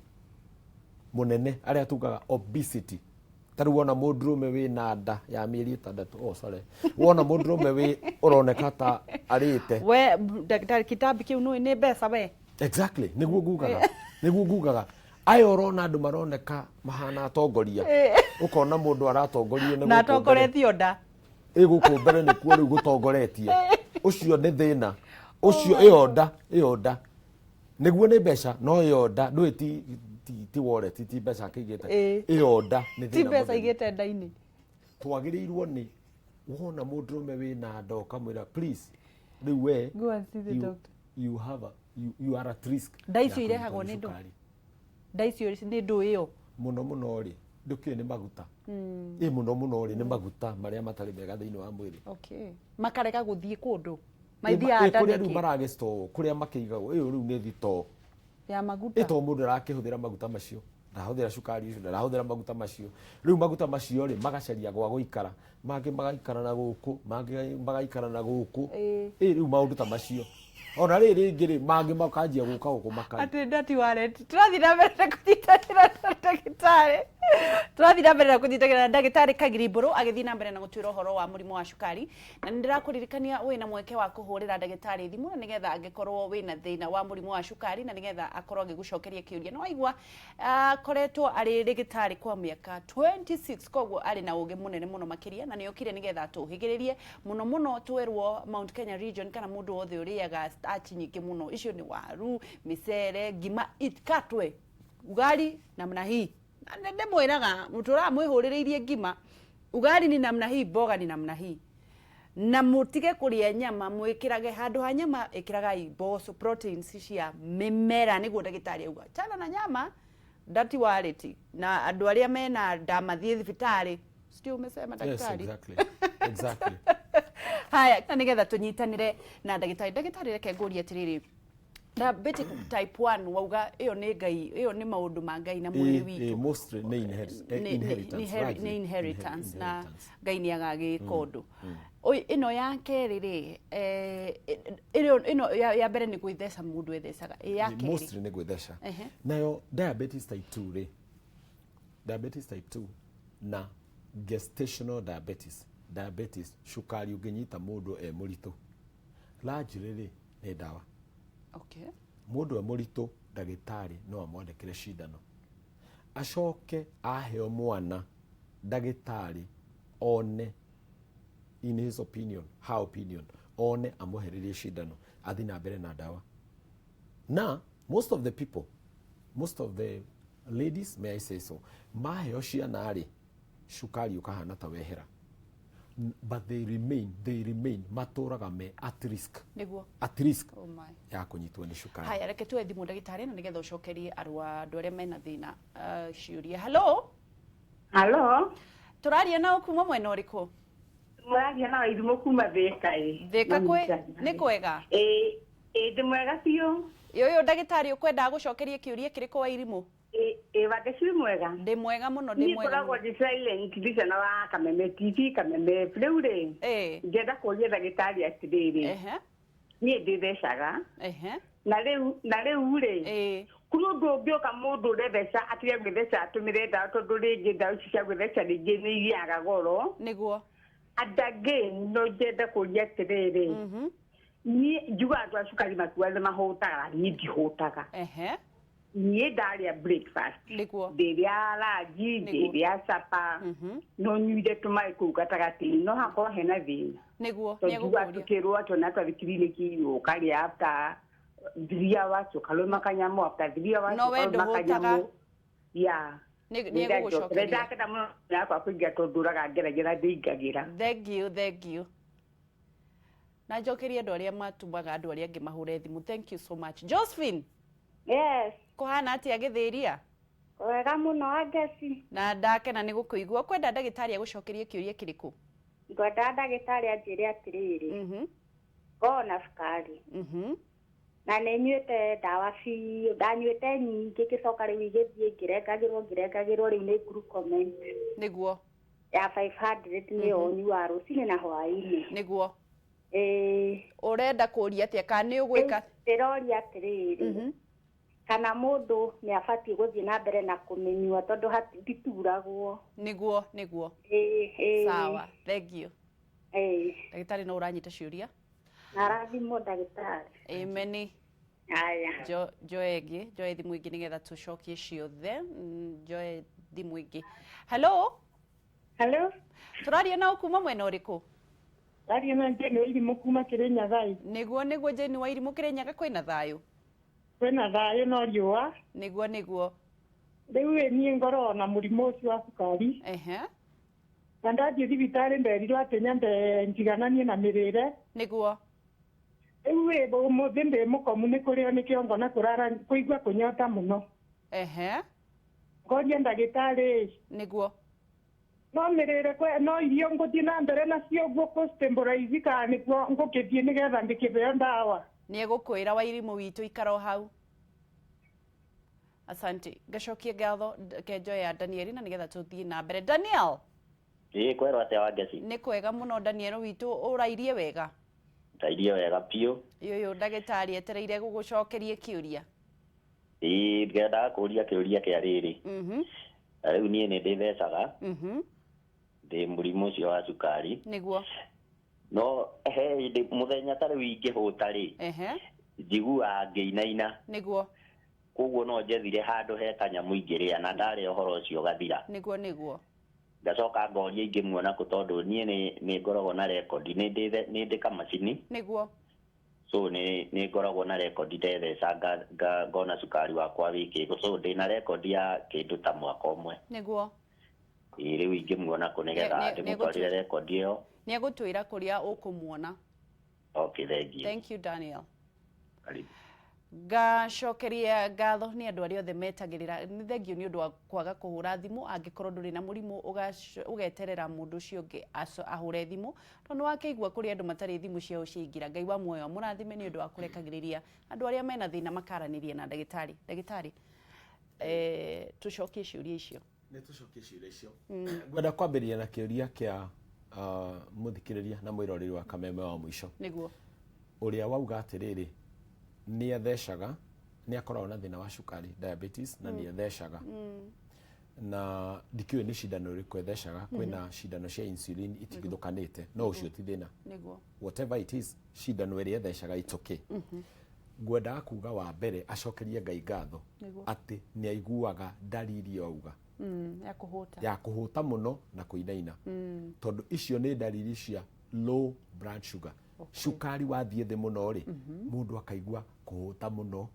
mũnene, arĩa tugaga obesity, ta rĩu wona mũndũrũme wĩna nda ya mĩeri 6, oh sorry, wona mũndũrũme wĩ ũroneka ta arĩte. We ndagĩtarĩ, kĩtambi kĩu nũĩ nĩ mbeca we. Exactly, nĩguo ngugaga aya ũrona andũ maroneka mahana atongoria, ũkona mũndũ aratongorio nĩ na gũkũ mbere. Atongoretio nda. Ĩ gũkũ mbere nĩkuo rĩu gũtongoretie. Ũcio nĩ thĩna ũcio. Ĩyo nda, ĩyo nda nĩguo nĩ mbeca, no ĩyo nda ndũĩ ti wallet, ti mbeca akĩigĩte. Ĩyo nda nĩ ti thĩna mbeca mũtheri. Igĩte nda-inĩ. Twagĩrĩirwo nĩ wona mũndũrũme wĩna nda ũkamwĩra, "Please, rĩu we Go and see the doctor." you have a, you are at risk Nda icio ya irehagwo kũnyitwo nĩ nĩ ndũ? cukari. Nda icio nĩ ndũ ĩyo? Mũno mũno rĩ, ndũkĩũĩ nĩ maguta. Ĩ mũno mũno rĩ, nĩ maguta marĩa matarĩ mega thĩinĩ wa mwĩrĩ. Okay, makarega gũthiĩ kũndũ. Ĩ Maithiaga nda kũrĩa rĩu nĩkĩ? maragĩstore, kũrĩa makĩigagwo, ĩyo rĩu nĩ thitoo Ya maguta. Ĩ to mũndũ arakĩhũthĩra maguta macio, ndarahũthĩra cukari ũcio, ndarahũthĩra maguta macio. Rĩu maguta macio rĩ, magacaria gwa gũikara, mangĩ magaikara na gũkũ, mangĩ magaikara na gũkũ. Ĩ rĩu maũndũ ta macio, ona rĩ rĩngĩ rĩ, mangĩ makanjia gũka gũkũ makai. Atĩ ndati wallet. Tũrathiĩ na mbere na kũnyitanĩra na ndagĩtarĩ, tũrathiĩ na mbere na kũnyitanĩra na ndagĩtarĩ Kagiri Mbũrũ agĩthiĩ na mbere na gũtwĩra ũhoro wa mũrimũ wa cukari. Na nĩ ndĩrakũririkania wĩna mweke wa kũhũrĩra ndagĩtarĩ thimũ, na nĩgetha angĩkorwo wĩna thĩna wa mũrimũ wa cukari, na nĩgetha akorwo agĩgũcokeria kĩũria. Na waigua akoretwo arĩ rĩgĩtarĩ kwa mĩaka 26, koguo arĩ na ũgĩ mũnene mũno makĩria, na nĩ okire nĩgetha atũhĩgĩrĩrie mũno mũno twerwo Mount Kenya region, kana mũndũ wothe ũrĩaga starch nyingĩ mũno, icio nĩ waru, mĩcere, ngima ikatwe ugali namna hii. Na ndĩmwĩraga mũtũraga mwĩhũrĩrĩirie ngima, ugali ni namna hii, mboga ni namna hii, na mũtige kũrĩa nyama, mwĩkĩrage handũ ha nyama ĩkĩragai mboco, proteins cia mĩmera, nĩguo ndagĩtarĩ auga. Chana na nyama, ndati wallet, na andũ arĩa mena nda mathiĩ thibitarĩ. Sio umesema, Yes. ndagĩtarĩ? Exactly. Haya, na nĩgetha tũnyitanĩre na ndagĩtarĩ, ndagĩtarĩ, reke ngũrie atĩrĩrĩ, diabetic type 1 wauga ĩyo nĩ Ngai, ĩyo nĩ maũndũ ma Ngai na mwĩrĩ witũ. Mostly nĩ inheritance, largely. Nĩ inheritance na Inheritance. Ngai nĩ agagĩka ũndũ. Oi, ĩno ya kerĩ rĩ, ĩno ya mbere nĩ gwĩtheca mũndũ ethecaga, ĩ ya kerĩ? Mostly nĩ gwĩtheca. Nayo diabetes type 2 rĩ, diabetes type 2 na gestational diabetes, diabetes cukari ũngĩnyita mũndũ e mũritũ, largely rĩ, nĩ ndawa. Mũndũ e mũritũ, ndagĩtarĩ no amwandĩkĩre cindano, acoke aheo mwana, ndagĩtarĩ one, in his opinion, her opinion, one amwehererie cindano, athi na mbere na ndawa. Na most of the people, most of the ladies, may I say so, maheo ciana rĩ, cukari ũkahana ta wehera. But they remain, matũraga me at risk. At risk Oh my. ya kũnyitwo nĩ cukari. Haya, reke tuoe thimũ, ndagĩtarĩ, na nĩgetha ũcokerie andũ arĩa mena thĩna ciũria. Hello? Halo? Tũraria nao kuma mwena ũrĩkũ? Mũraria na Wairimũ kuma Thĩka ĩ. Thĩka kwĩ nĩ kwega? Ĩ, Ĩ ndĩ mwega biũ. Ũyũ ndagĩtarĩ ũkwendaga gũcokeria kĩũria kĩrĩkũ wa irimũ? Ĩ Wangeci wĩ mwega? Ndĩ mwega mũno, ndĩ Niĩ mwega ngoragwo mũno. ndĩ silent listener wa Kameme TV, Kameme F. Rĩu rĩ, ngĩenda kũria ndagĩtarĩ atĩrĩrĩ, niĩ ndĩthecaga na rĩu rĩ, kũrĩ ũndũ ũngĩũka mũndũ ũretheca atige gwĩtheca atũmĩre ndawa, tondũ rĩngĩ ndawa ici cia gwĩtheca rĩngĩ nĩ igĩaga goro. And again, no njende kũria atĩrĩrĩ, niĩ njugaga andũ a cukari makiuga nĩ mahũtaga, niĩ ndihũtaga. Niĩ ndarĩa breakfast, ndĩrĩa lunch, ndĩrĩa supper, no nyuire tũmaĩ kũu gatagatĩ, no hakorwo hena thĩna. Tondũ njugaga Nĩegũkũria. tũkĩrwo atĩ ona twathi kiriniki ũkarĩa after 3 hours ũkarũma kanyamũ, after 3 hours No we ũkarũma ndũhũtaga. kanyamũ. Yeah. Nĩegũgũcokeria. Ndakena mũno yakwa kũingĩra tondũ ndũraga ngeragia na ndĩingagĩra. Thank you, thank you. Na njokerie andũ arĩa matũmaga andũ arĩa angĩ mahũre thimũ. Thank you so much. Josephine. Yes. Kũhana atĩa gĩthĩria? Wega mũno Wangeci. Na ndakena nĩ gũkũigua. Ũkwenda ndagĩtarĩ agũcokerie kĩũria kĩrĩkũ? Ngwendaga ndagĩtarĩ anjĩre atĩrĩrĩ, ngoragwo na cukari na nĩ nyuĩte ndawa biũ, ndanyuĩte nyingĩ ngĩcoka rĩu igĩthiĩ ngĩrengagĩrwo ngĩrengagĩrwo, rĩu nĩ Glucomet ya 500 nĩyo nyuaga rũcinĩ na hwaĩ-inĩ. Ĩĩ. Ũrenda kũria atĩa kana nĩ ũgwĩka? Ndĩroria atĩrĩrĩ, kana mũndũ nĩ abatiĩ gũthiĩ na mbere na kũmĩnyua tondũ ndituragwo. Nĩguo, nĩguo. Ĩĩ, ĩĩ. Sawa, thank you. Ĩĩ. Ndagĩtarĩ no ũranyita ciũria? Na arathimwo ndagĩtarĩ. Ameni. Aya. Njoe ĩngĩ, njoe thimũ ĩngĩ nĩgetha tũcokie ciothe. Njoe thimũ ĩngĩ. Hello? Hello? Tũraria nao kuma mwena ũrĩkũ? Raria na Jane wa Irimũ kuma Kĩrĩnyaga. Nĩguo, nĩguo. Jane wa Irimũ, Kĩrĩnyaga kwĩna thayũ? Kwĩna thayũ no riũa. Nĩguo, nĩguo. Rĩu ĩ niĩ ngoragwo na mũrimũ ũcio wa cukari. Na ndathiĩ thibitarĩ nderirwo atĩ nyambe njigananie na mĩrĩre. Rĩu ĩ ũmũthĩ ndĩ mũkomu nĩ kũrĩo nĩ kĩongo na kũrara kũigua kũnyota mũno. Ngoria ndagĩtarĩ. No mĩrĩre kwe no irio ngũthiĩ na mbere nacio ũguo kũ stabilize kana nĩguo ngũkĩthiĩ nĩgetha ndĩkĩheo ndawa. Nĩegũkwĩra wa irimũ witũ, ikara o hau. Asante. Ngacokie ngatho ke njoe ya Danieli na nĩgetha tũthiĩ na mbere. Daniel. Ĩĩ, kwerwo atĩa Wangeci? Nĩ kwega mũno Daniel witũ, ũrairie wega? Ndairie wega biũ. Ũyũ ndagĩtarĩ etereire gũgũcokeria kĩũria. Ĩĩ, ngendaga kũria kĩũria kĩa rĩrĩ. Na rĩu niĩ nĩ ndĩthecaga, ndĩ mũrimũ ũcio wa cukari. No he hĩndĩ mũthenya ta rĩu ingĩhũta rĩ, njiguaga ngĩinaina. Koguo no njethire handũ he kanyamũ ingĩrĩa na ndarĩa ũhoro ũcio ũgathira. Nĩguo, nĩguo. Ngacoka ngoria ingĩmuona kũ tondũ niĩ nĩ ngoragwo na rekondi, nĩ ndĩ kamacini. So nĩ ngoragwo na rekondi ndetheca ngona cukari wakwa wĩkĩ, so ndĩna rekondi ya kĩndũ ta mwaka ũmwe. Ĩĩ, rĩu ingĩmuona kũ nĩgetha ndĩmũtwarĩre rekondi ĩyo. Nĩegũtwĩra kũrĩa ũkũmuona. Okay, thank you. Thank you, Daniel. Karibu. Ngacokeria ngatho nĩ andũ arĩa othe metagĩrĩra. Nĩ thengio nĩ ũndũ wa kwaga kũhũra thimũ angĩkorwo ndũrĩ na mũrimũ, ũgeterera mũndũ ũcio ũngĩ ahũre thimũ, tondũ nĩwakĩigua kũrĩ andũ matarĩ thimũ ciao ciaingĩra. Ngai wa muoyo amũrathime nĩ ũndũ wa kũrekagĩrĩria andũ arĩa mena thĩna makaranĩria na ndagĩtarĩ. Ndagĩtarĩ, tũcokie ciũria icio. Nĩ tũcokie ciũria icio. Ngwenda kwambĩrĩria na kĩũria kĩa mũthikĩrĩria na mwĩroreri wa Kameme wa mũico. Ũrĩa wauga atĩrĩrĩ, nĩ athecaga, nĩ akoragwo na thĩna wa cukari, diabetes, na nĩ athecaga. Na ndikĩũĩ nĩ cindano ĩrĩkũ ĩthecaga, kwĩna cindano cia insulin itigithũkanĩte, no ũcio ti thĩna. Whatever it is, cindano ĩrĩa ĩthecaga, it's okay. Ngwendaga kuga wa mbere acokerie Ngai ngatho atĩ nĩ aiguaga ndariri auga Ya kũhũta. Ya kũhũta mũno na kũinaina, tondũ icio nĩ ndariri cia low blood sugar. Cukari wathiĩ thĩ mũno rĩ, mũndũ akaigua kũhũta mũno,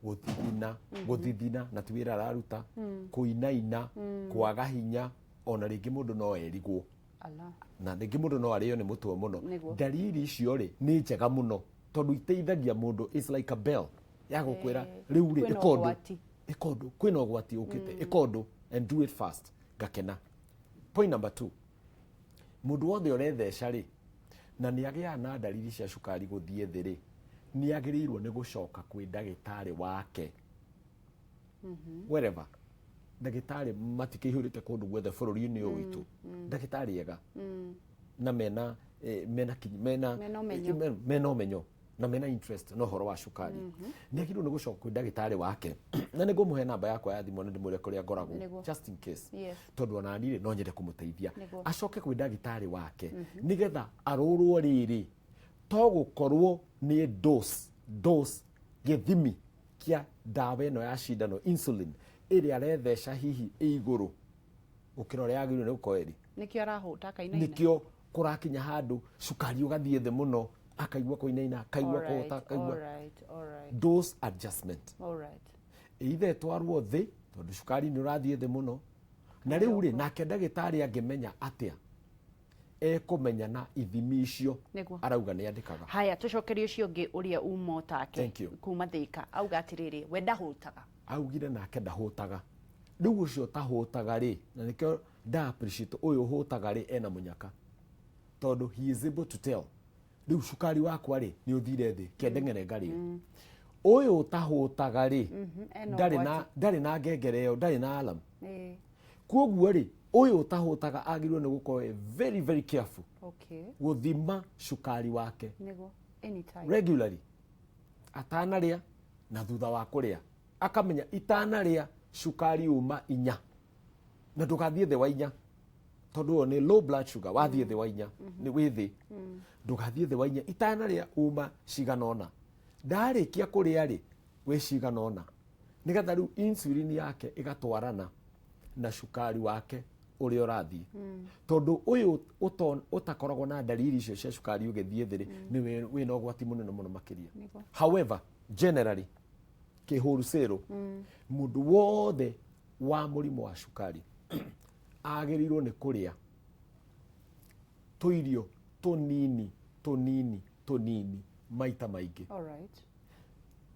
gũthithina, gũthithina na ti wĩra araruta, kũinaina, kwaga hinya, ona rĩngĩ mũndũ no erigwo Ala. Na rĩngĩ mũndũ no arĩo nĩ mũtwe mũno. Ndariri icio rĩ, nĩ njega mũno tondũ iteithagia mũndũ, it's like a bell ya gũkwĩra rĩu rĩ, Kwĩna ĩka ũndũ, ũgwati. Ĩka ũndũ, kwĩna ũgwati ũkĩte, ĩka ũndũ and do it fast. Ngakena. Point number two, mũndũ wothe ũretheca rĩ na nĩ agĩaga na ndariri cia cukari gũthiĩ thĩ rĩ, Nĩ agĩrĩirwo nĩ gũcoka kwĩ ndagĩtarĩ wake wherever. Ndagĩtarĩ matikĩihũrĩte kũndũ guothe bũrũri-inĩ ũyũ witũ, ndagĩtarĩ ega na mena mena mena Mena ũmenyo. Mena ũmenyo na mena interest na ũhoro wa cukari. Nĩ agĩrĩirwo nĩ gũcoka kwĩ ndagĩtarĩ wake, na nĩ ngũmũhe namba yakwa ya thimũ na ndĩmwĩre kũrĩa ngoragwo, just in case, tondũ ona niĩ no nyende kũmũteithia. Acoke kwĩ ndagĩtarĩ wake nĩgetha arorwo rĩrĩ to gũkorwo nĩ dose gĩthimi kĩa ndawa ĩno ya cindano, insulin, ĩrĩa aretheca hihi ĩ igũrũ gũkĩra ũrĩa yagĩrĩirwo nĩ gũkorwo ĩrĩ. Nĩkĩo arahũta akainaina. Nĩkĩo kũrakinya handũ cukari ũgathiĩ thĩ mũno, akaigua kũinaina, akaigua kũhũta, akaigua dose adjustment. Either ĩtwarwo thĩ tondũ cukari nĩ ũrathiĩ thĩ mũno, na rĩu rĩ, nake ndagĩtarĩ angĩmenya atĩa? Ekũmenya na ithimi icio arauga nĩ andĩkaga. Haya, tũcokerie ũcio ũngĩ ũrĩa uma ũtake. Thank you. Kuma Thĩka, auga atĩrĩrĩ, we ndahũtaga. Augire nake ndahũtaga. Rĩu ũcio ũtahũtaga rĩ, na nĩkĩo nda appreciate ũyũ ũhũtaga rĩ, ena mũnyaka, tondũ he is able to tell, rĩu cukari wakwa rĩ nĩ ũthire thĩ, kendeng'ere ngarĩe. Ũyũ ũtahũtaga rĩ, ena ndarĩ na ũgwati. Ndarĩ na ngengere ĩyo, ndarĩ na alarm. Koguo rĩ, ũyũ ũtahũtaga agĩrĩirwo nĩ gũkorwo e very very careful gũthima cukari wake Anytime. regularly, atanarĩa na thutha wa kũrĩa, akamenya itanarĩa cukari uma 4, na ndũgathiĩ thĩ wa 4, tondũ ũyũ nĩ low blood sugar. Wathiĩ thĩ wa 4 nĩ wĩ thĩ. Ndũgathiĩ thĩ wa 4. Itanarĩa uma cigana ũna, ndarĩkia kũrĩa rĩ wĩ cigana ũna, nĩgetha rĩu insulin yake ĩgatwarana na cukari wake ũrĩa ũrathiĩ, tondũ ũyũ ũtakoragwo na ndariri icio cia cukari ũgĩthiĩ thĩ rĩ, nĩ wĩna ũgwati mũnene mũno makĩria. However, generally kĩhũrũcĩrũ, mũndũ wothe wa mũrimũ wa cukari agĩrĩirwo nĩ kũrĩa tũirio tũnini tũnini tũnini maita maingĩ.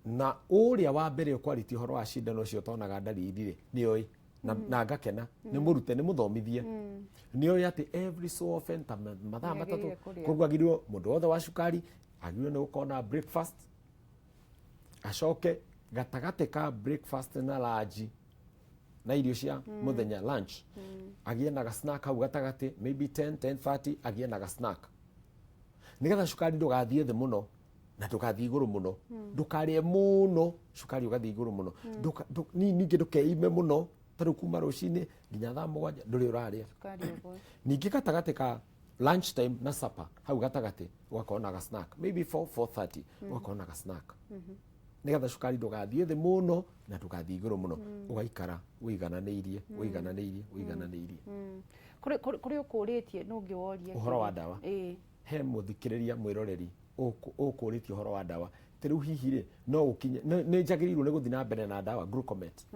Na ũrĩa wa mbere ũkwarĩtie ũhoro wa cindano ũcio ũtonaga ndariri rĩ, nĩoĩ na, na ngakena nĩ mũrute, nĩ mũthomithie, nĩoĩ atĩ every so often, ta mathaa Nĩagĩrĩire 3. kũrĩa. Koguo agĩrĩirwo, mũndũ wothe wa cukari agĩrĩirwo nĩ gũkorwo na breakfast, acoke gatagatĩ ka breakfast na lunch, na irio cia mũthenya, lunch, agĩe na ga snack hau gatagatĩ, maybe 10, 10:30, agĩe na ga snack nĩgetha cukari ndũgathiĩ thĩ mũno na ndũgathiĩ igũrũ mũno. Ndũkarĩe mũno cukari ũgathiĩ igũrũ mũno. Ningĩ ndũkeime mũno, ta rĩu kuma rũcinĩ nginya thaa 7 ndũrĩ ũrarĩa. Cukari ũguo. Ningĩ gatagatĩ ka lunch time na supper, hau gatagatĩ ũgakorwo na ga snack, maybe 4, 4:30, ũgakorwo na ga snack nĩgetha cukari ndũgathiĩ thĩ mũno na ndũgathiĩ igũrũ mũno, ũgaikara ũigananĩirie, ũigananĩirie, ũigananĩirie. Kũrĩ ũkũrĩtie nũ ũngĩ woria ũhoro wa kĩũria? Ndawa. He mũthikĩrĩria mwĩroreri ũkũrĩtie ũhoro wa ndawa. Ta rĩu hihi rĩ, no ũkinye nĩ njagĩrĩirwo nĩ gũthiĩ na mbere na ndawa? Glucomet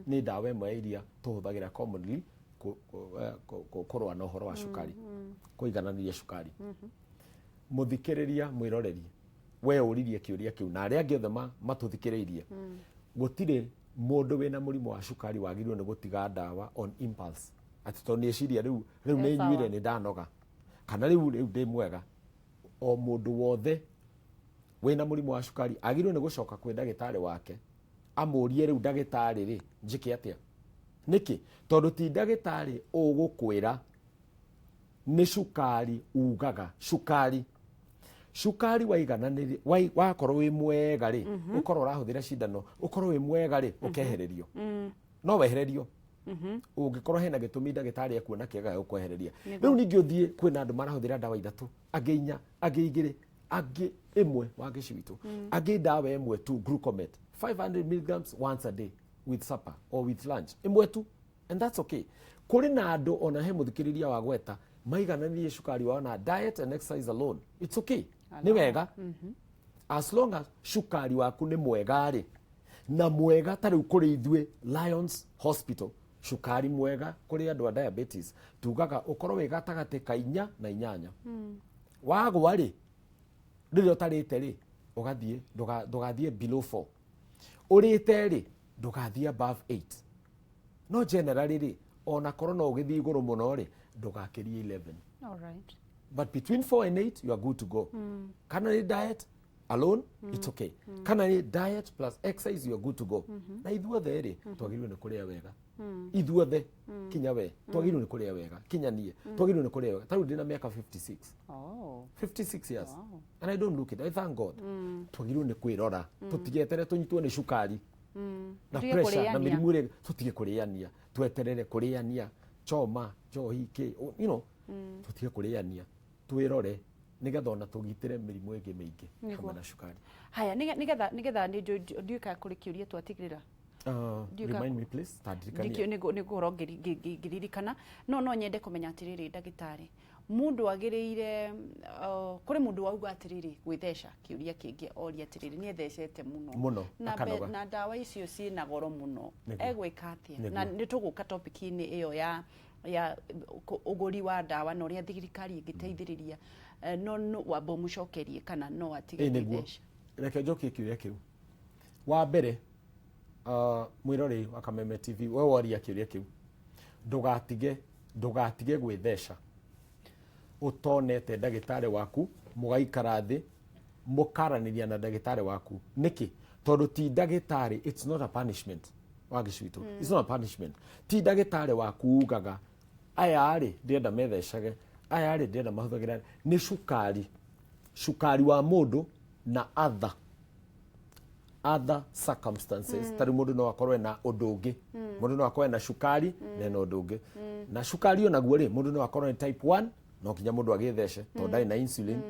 nĩ ndawa ĩmwe ya iria tũhũthagĩra commonly kũrũa na ũhoro wa cukari, kũigananĩria cukari. Mũthikĩrĩria mwĩroreri, we ũririe kĩũria kĩu na arĩa angĩ othe matũthikĩrĩirie, gũtirĩ mũndũ wĩna mũrimũ wa cukari wagĩrĩirwo nĩ gũtiga ndawa on impulse, atĩ tondũ nĩ eciria rĩu nĩ E sawa. Nyuire nĩ ndanoga, kana rĩu ndĩ mwega. O mũndũ wothe wĩna mũrimũ wa cukari agĩrĩirwo nĩ gũcoka kwĩ ndagĩtarĩ wake, amũrie, rĩu ndagĩtarĩ rĩ, njĩke atĩa? Nĩkĩ? Tondũ ti ndagĩtarĩ ũgũkwĩra nĩ cukari ugaga cukari. Cukari waigananĩri wakorwo wĩ mwega rĩ, ũkorwo ũrahũthĩra cindano, ũkorwo wĩ mwega rĩ, ũkehererio, no wehererio ũngĩkorwo hena gĩtũmi ndagĩtarĩ ekuona kĩega gĩa gũkwehereria. Rĩu ningĩ ũthiĩ kwĩna andũ marahũthĩra ndawa 3, angĩ 4, angĩ 2, angĩ 1, wangĩci witũ, angĩ ndawa 1 tu, Glucomet 500 milligrams once a day with supper or with lunch, 1 tu, and that's okay. Kũrĩ na andũ, ona he mũthikĩrĩria wa gweta, maigananirie cukari wao na diet and exercise alone. It's okay, nĩ wega as long as cukari waku nĩ mwega rĩ, na mwega ta rĩu kũrĩ ithuĩ Lions Hospital, cukari mwega kũrĩ andũ a diabetes tugaga ũkorwo wĩ gatagatĩ ka 4 na 8. Wagwa rĩ, rĩrĩa ũtarĩte rĩ, ũgathiĩ ndũgathiĩ below 4. Ũrĩte rĩ, ndũgathiĩ above 8. No generally rĩ, ona korwo no ũgĩthiĩ igũrũ mũno rĩ, ndũgakĩrie 11. But between 4 and 8 you are good to go. Kana nĩ diet. alone, it's okay. Kana nĩ diet plus exercise, you are good to go. Na ithuothe rĩ, twagĩrĩirwo nĩ kũrĩa wega. Ithuothe, kinya we, twagĩrĩirwo nĩ kũrĩa wega, kinya niĩ twagĩrĩirwo nĩ kũrĩa wega. Tarĩu ndĩna mĩaka 56. 56 years. And I don't look it. I thank God. Twagĩrĩirwo nĩ kwĩrora, tũtigetere tũnyitwo nĩ cukari na Tũtige pressure na kũrĩania. Mĩrimũ ĩrĩa, tũtige kũrĩania, tweterere kũrĩania choma, njohi, kĩ, tũtige kũrĩania, twĩrore nĩgetha ona tũgitĩre mĩrimũ ĩngĩ mĩingĩ hamwe na cukari. Haya, nĩgetha ndiũĩ kana kũrĩ kĩũria twatigĩrĩra. Remind me, please, tandirikania. Nĩ ngũhoro ngĩririkana, no nyende kũmenya atĩrĩrĩ, ndagĩtarĩ, mũndũ agĩrĩire, kũrĩ mũndũ wauga atĩrĩrĩ, gwĩtheca, kĩũria kĩngĩ oria atĩrĩrĩ, nĩ ethecete mũno Mũno, na, akanoga. Na ndawa icio ciĩna goro mũno, egwĩka atĩa? Na nĩ tũgũka topic-inĩ ĩyo ya ũgũri wa ndawa na ũrĩa thirikari ĩngĩteithĩrĩria. No wamba ũmũcokerie kana no atige Nĩguo. gwĩtheca. Reke njokie kĩũria kĩu. Wa mbere, mwĩrorei wa Kameme TV, we woria kĩũria kĩu, ndũgatige gwĩtheca ũtonete ndagĩtarĩ waku, mũgaikara thĩ mũkaranĩria na ndagĩtarĩ waku. Nĩkĩ? Tondũ ti ndagĩtarĩ, it's not a punishment wa gĩcwitũ. It's not a punishment. Ti ndagĩtarĩ waku ugaga aya rĩ ndĩrenda methecage, aya rĩ ndĩrenda mahũthagĩra. Nĩ cukari, cukari wa mũndũ na other circumstances. Ta rĩu mũndũ no akorwo na ũndũ ũngĩ, mũndũ no akorwo na cukari na ena ũndũ ũngĩ. Na cukari onaguo rĩ, mũndũ no akorwo nĩ type 1, no nginya mũndũ agĩthece tondũ ndarĩ na insulin,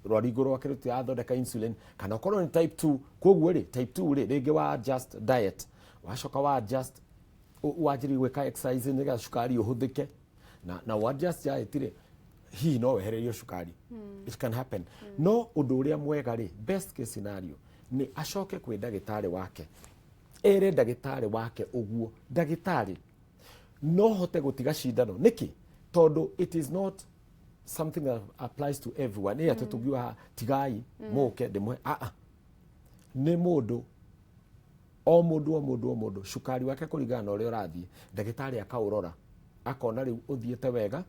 rwaringo rwake rũtirathondeka insulin, kana ũkorwo nĩ type 2. Koguo rĩ, type 2 rĩ, rĩngĩ wa adjust diet, wacoka wa adjust, wanjĩrĩrie gwĩka exercise nĩgetha cukari ũhũthĩke, na wa adjust diet rĩ, hihi no wehererio cukari. It can happen. No ũndũ ũrĩa mwega rĩ, best case scenario nĩ acoke kwĩ ndagĩtarĩ wake, ere ndagĩtarĩ wake ũguo, "Ndagĩtarĩ, no hote gũtiga cindano?" Nĩkĩ? Tondũ it is not something that applies to everyone. Ĩ atĩ tũngiuga haha, "Tigai mũke ndĩmũhe," ah ah, nĩ mũndũ o mũndũ o mũndũ o mũndũ, cukari wake kũringana na ũrĩa ũrathiĩ, ndagĩtarĩ akaũrora akona rĩu ũthiĩte wega,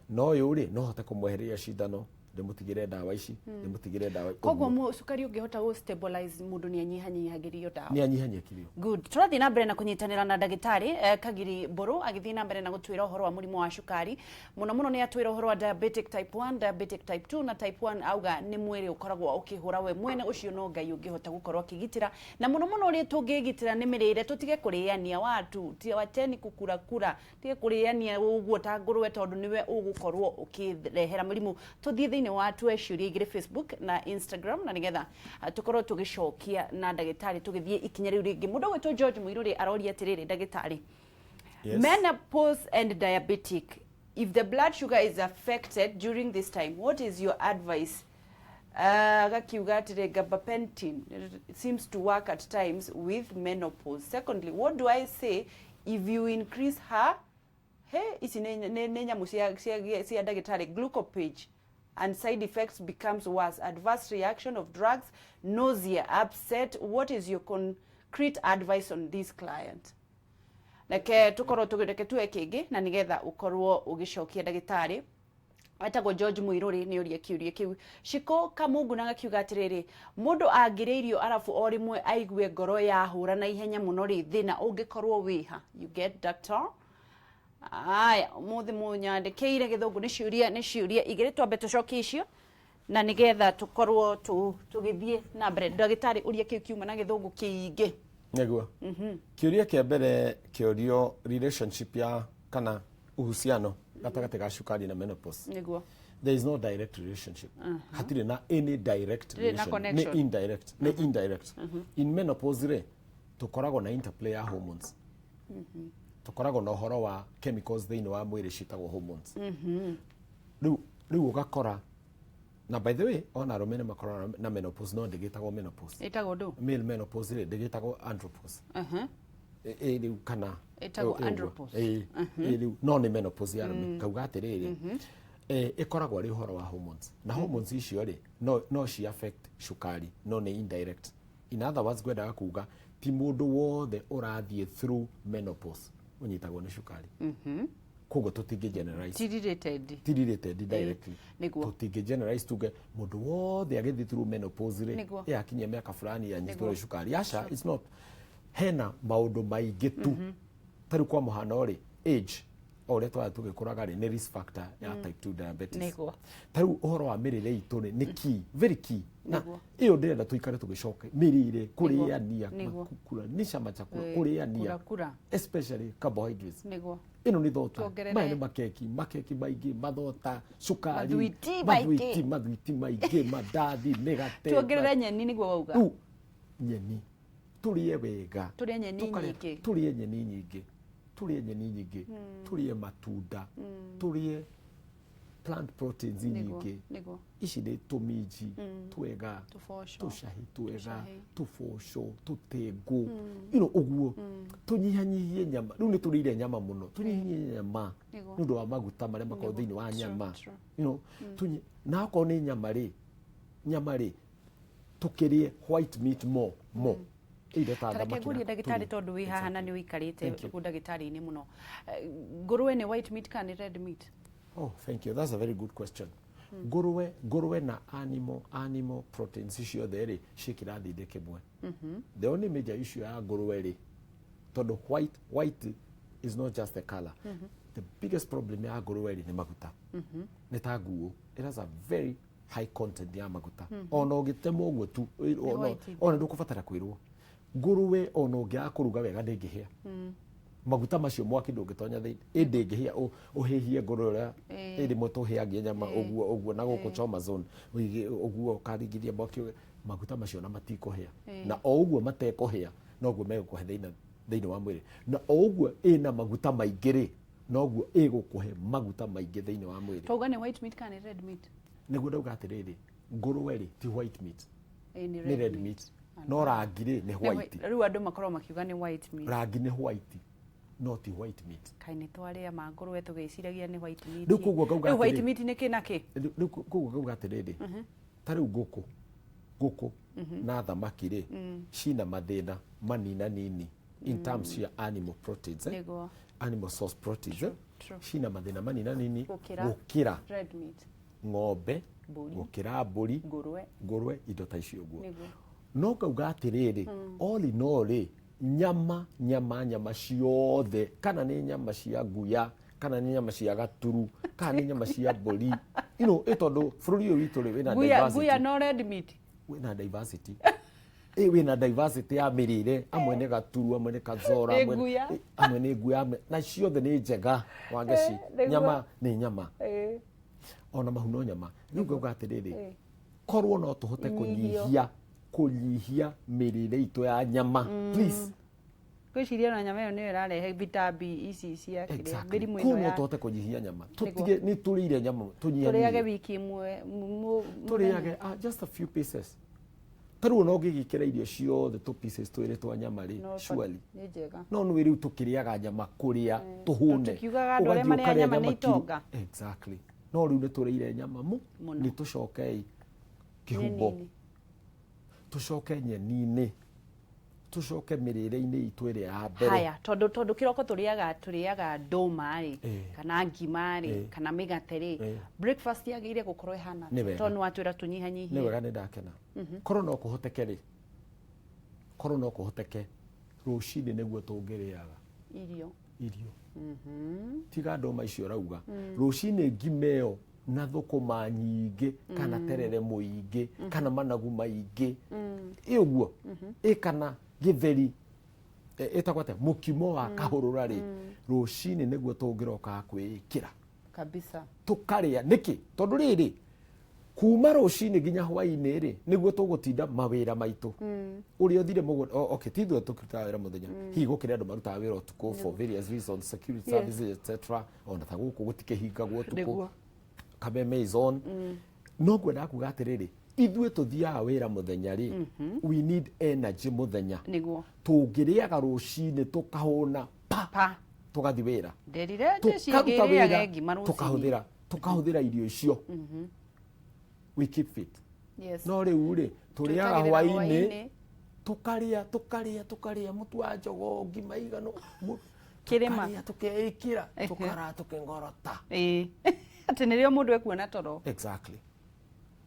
no ũyũ rĩ, no hote kũmwehereria cindano, ndĩmũtigĩre ndawa ici, ndĩmũtigĩre ndawa. Koguo cukari ũngĩhota gũ stabilize, mũndũ nĩ anyihanyihagĩrio ndawa. Nĩ anyihanyia kiro. Good. Tũrathiĩ na mbere na kũnyitanĩra na ndagĩtarĩ Kagiri Mbũrũ, agĩthiĩ na mbere na gũtwĩra ũhoro wa mũrimũ wa cukari. Mũno mũno nĩ atwĩra ũhoro wa diabetic type 1, diabetic type 2. Na type 1 auga nĩ mwĩrĩ ũkoragwo ũkĩhũra we mwene, ũcio no Ngai ũngĩhota gũkorwo akĩgitĩra. Na mũno mũno ũrĩa tũngĩgitĩra nĩ mĩrĩre, tũtige kũrĩania watu, wacheni kukurakura, tige kũrĩania ũguo ta ngũrwe, tondũ nĩwe ũgũkorwo ũkĩrehera mũrimũ. Tũthiĩ thĩinĩ wa tue ciũria igĩrĩ Facebook na Instagram, na nĩgetha tũkorwo tũgĩcokia na ndagĩtarĩ tũgĩthiĩ ikinya rĩu rĩngĩ. Mũndũ ũgwĩtwo George Mũirũrĩ aroria atĩrĩrĩ, ndagĩtarĩ, menopause and diabetic, if the blood sugar is affected during this time, what is your advice? Agakiuga atĩrĩ, gabapentin seems to work at times with menopause. Secondly, what do I say if you increase her, he, ici nĩ nyamũ cia ndagĩtarĩ, glucopage, and side effects becomes worse, adverse reaction of drugs, nausea, upset? What is your concrete advice on this client? Reke tukorwo reke tuwe kĩngĩ na nĩgetha ũkorwo ũgĩcokia. Ndagĩtarĩ etagwo George Mũirũrĩ nĩ ũria kĩũria kĩu. Ciko Kamungu na gakiuga atĩrĩrĩ, mũndũ angĩrĩa irio arabu o rĩmwe aigue ngoro yahũra na ihenya mũno rĩ, thĩna ũngĩkorwo wĩha? You get, doctor? Aya, ũmũthĩ mũnyandĩkĩire gĩthũngũ. Nĩ ciũria igĩrĩ, twambe tũcokie icio na nĩgetha tũkorwo tũgĩthiĩ na mbere. Ndagĩtarĩ, ũria kĩu kiuma na gĩthũngũ kĩingĩ. Nĩguo, kĩũria kĩa mbere kĩũrio relationship ya kana uhusiano gatagatĩ ga cukari na menopause. There is no direct relationship. Hatirĩ na any direct Hatirĩ na relation. Connection. Nĩ indirect, nĩ indirect. In menopause rĩ, tũkoragwo na interplay ya hormones, tũkoragwo na ũhoro wa chemicals thĩinĩ wa mwĩrĩ ciĩtagwo hormones. Rĩu ũgakora, na by the way, ona arũme nĩ makoragwo na menopause, no ndĩgĩtagwo menopause. Ĩtagwo ndũ? Male menopause rĩ, ndĩgĩtagwo andropause. Ĩ rĩu kana Ĩtagwo ĩ ũguo. Andropause. Ĩ rĩu no nĩ menopause ya arũme. Kauga atĩrĩrĩ, ĩkoragwo arĩ ũhoro wa hormones, na hormones icio rĩ, no ci affect cukari, no nĩ indirect. In other words, ngwendaga kuga ti mũndũ wothe ũrathiĩ through menopause ũnyitagwo nĩ cukari. Koguo tũtingĩ generalize. Ti related. Ti related directly. Nĩguo. Tũtingĩ generalize tuge mũndũ wothe agĩthiĩ through menopause rĩ, Nĩguo. ĩ akinyia mĩaka fulani anyitwo nĩ cukari. Aca, it's not. Hena maũndũ maingĩ tu. Ta rĩu kwa mũhano rĩ, age, o ũrĩa twathiĩ tũgĩkũraga rĩ, nĩ risk factor ya type 2 diabetes. Nĩguo. Ta rĩu ũhoro wa mĩrĩre itũ rĩ, nĩ key, very key. Na Nĩguo. ĩyo ndĩrenda tũikare tũgĩcoka mĩrĩre, kũrĩania, Nĩguo. kuranisha machakula, kũrĩania. Kura kura. Especially carbohydrates. Nĩguo. Ĩno nĩ thota. Tuongerere. Maya nĩ makeki, makeki maingĩ, mathota, cukari, Mathwiti mathwiti, maingĩ. Mathwiti maingĩ, mandathi, mĩgate. Tuongerere nyeni nĩguo wauga. Rĩu nyeni tũrĩe wega. Tũrĩe nyeni nyingĩ. Tũrĩe nyeni nyingĩ, tũrĩe nyeni nyingĩ, tũrĩe matunda, tũrĩe plant proteins nyingĩ. Nĩguo. Ici nĩ tũminji twega, Tũboco. tũcahi twega, Tũcahi. tũboco, tũtengũ, you know, ũguo tũnyihanyihie nyama. Rĩu nĩ tũrĩire nyama mũno, tũnyihanyihie nyama nĩ ũndũ wa maguta marĩa makoragwo thĩinĩ wa nyama. You know, na okorwo nĩ nyama rĩ, nyama rĩ, tũkĩrĩe white meat more, more. Indo ta Tareke thamaki ngũrie na ndagĩtarĩ tũrĩe. tondũ wĩ haha na nĩ ũikarĩte Thank you. kũu ndagĩtarĩ-inĩ mũno. Ngũrwe nĩ white meat kana nĩ red meat? Oh, thank you. That's a very good question. Ngũrwe, ngũrwe na animal proteins ciothe rĩ, ciĩ kĩrathi-inĩ kĩmwe. The only major issue ya ngũrwe rĩ, tondũ white is not just the color. The biggest problem ya ngũrwe rĩ nĩ maguta. Nĩ ta nguo. It has a very high content ya maguta. Ona ũngĩtema ũguo tu, white. Ona ndũkũbatara kwĩrwo. Ngũrwe ona ũngĩaga kũruga wega ndĩngĩhĩa. Maguta macio mwaki ndũngĩtonya thĩinĩ, ĩ ndĩngĩhĩa, ũhĩhie ngũrwe ũrĩa ĩrĩmwe tũhĩagia nyama ũguo ũguo na gũkũ choma zone, ũige ũguo ũkaringithia mwaki, maguta macio na matikũhĩa. Na o ũguo matekũhĩa noguo megũkũhe thĩinĩ wa mwĩrĩ. Na o ũguo ĩna maguta maingĩ rĩ, noguo ĩgũkũhe maguta maingĩ thĩinĩ wa mwĩrĩ. Twauga nĩ white meat kana nĩ red meat? Nĩguo ndauga atĩrĩrĩ, ngũrwe rĩ ti white meat, Nĩ nĩ red meat. No rangi rĩ nĩ white. Rĩu andũ makoragwo makiuga nĩ white meat. Rangi nĩ white, no ti white meat. Kaĩ nĩ twarĩa ma ngũrwe tũgĩciragia nĩ white meat. Rĩu koguo ngauga Rĩu white atĩrĩ. meat nĩ kĩ na kĩ? Rĩu koguo ngauga atĩrĩrĩ, ta rĩu ngũkũ na thamaki rĩ, cina mathĩna manina nini in terms ya animal proteins, Nĩguo. Animal source proteins, True. Cina mathĩna manina nini Gũkĩra. gũkĩra Red meat. ng'ombe, Mbũri. gũkĩra mbũri, Ngũrwe. ngũrwe, indo ta icio ũguo. Nĩguo. No ngauga atĩrĩrĩ, all in all rĩ, nyama, nyama, nyama ciothe, kana nĩ nyama cia nguya, kana nĩ nyama cia gaturu, kana nĩ nyama cia mbũri, you know, ĩ tondũ bũrũri ũyũ witũ rĩ, wĩna Nguya, diversity. nguya no red meat. Wĩna diversity. Ĩ wĩna diversity ya mĩrĩre, amwe nĩ gaturu, amwe nĩ kazora, Nĩ nguya. amwe nĩ nguya, amwe na ciothe nĩ njega, Wangeci. Nĩguo. Nyama nĩ nyama. Ona mahu no nyama. Rĩu ngauga atĩrĩrĩ, korwo no tũhote Inyihio. kũnyihia mĩrĩre itũ ya nyama, please. Ngwĩciria ona nyama ĩyo nĩyo ĩrarehe vitambi ici cia kĩrĩa, Exactly. mĩrimũ Korwo ĩno no ya tũhote kũnyihia nyama, Nĩguo. tũtige nĩ tũrĩire nyama, tũrĩage tũnyihanyihie. wiki ĩmwe Tũrĩage, just a few pieces. Ta rĩu ona ũngĩgĩkĩra irio ciothe tũ pieces twĩrĩ twa nyama rĩ, No, surely. nĩ njega. No nĩ rĩu tũkĩrĩaga nyama kũrĩa tũhũne. Tũkiugaga andũ arĩa Ũgathiĩ marĩaga ũkarĩa nyama nĩ kiro. itonga. Exactly. No rĩu nĩ tũrĩire nyama Mũno. nĩ tũcokei kĩhumbo. Nyeni-inĩ. Tũcoke nyeni-inĩ. Tũcoke mĩrĩre-inĩ itũ ĩrĩa ya mbere. Haya, tondũ kĩroko tũrĩaga ndũma rĩ, kana ngima rĩ, kana mĩgate rĩ, breakfast yagĩrĩire gũkorwo ĩhana Nĩ atĩa? wega. Tondũ nĩ watwĩra tũnyihanyihie. Nĩ wega, nĩ ndakena. Korwo no kũhoteke rĩ, korwo no kũhoteke rũcinĩ nĩguo tũngĩrĩaga Irio. Irio. Tiga ndũma icio ũrauga. Rũcinĩ ngima ĩyo na thũkũma nyingĩ, kana terere mũingĩ, kana managu maingĩ, ĩ ũguo, ĩ kana gĩtheri, ĩtagwo atĩa, mũkimo wa kahũrũra rĩ, rũcinĩ nĩguo tũngĩrokaga kwĩĩkĩra. Kabisa. Tũkarĩa nĩkĩ? Tondũ rĩrĩ, kuma rũcinĩ nginya hwaĩ-inĩ rĩ, nĩguo tũgũtinda mawĩra maitũ. Ũrĩa ũthire mũgũnda, okay, ti ithuĩ tũrutaga wĩra mũthenya. Hihi gũkĩrĩ andũ marutaga wĩra ũtukũ for various reasons, security services, etc. Ona ta gũkũ gũtikĩhingagwo ũtukũ. Kameme is on. No ngwendaga kuga atĩrĩrĩ, ithuĩ tũthiaga wĩra mũthenya rĩ, we need energy mũthenya. Tũngĩrĩaga rũcinĩ tũkahũna pa, Pa. tũgathiĩ wĩra. Nderire Tũkaruta njĩciĩ wĩra, ngima rũcinĩ. tũkahũthĩra irio icio. We keep fit. No rĩu rĩ, tũrĩaga Twetagĩrĩra hwaĩ-inĩ, hwaĩ-inĩ. tũkarĩa, tũkarĩa, tũkarĩa mũtu wa jogoo, ngima igano, Kĩrĩma. Tũkarĩa tũkeĩkĩra, tũkara tũkĩngorota. Ĩĩ. Atĩ nĩrĩo mũndũ ekuona toro. Exactly.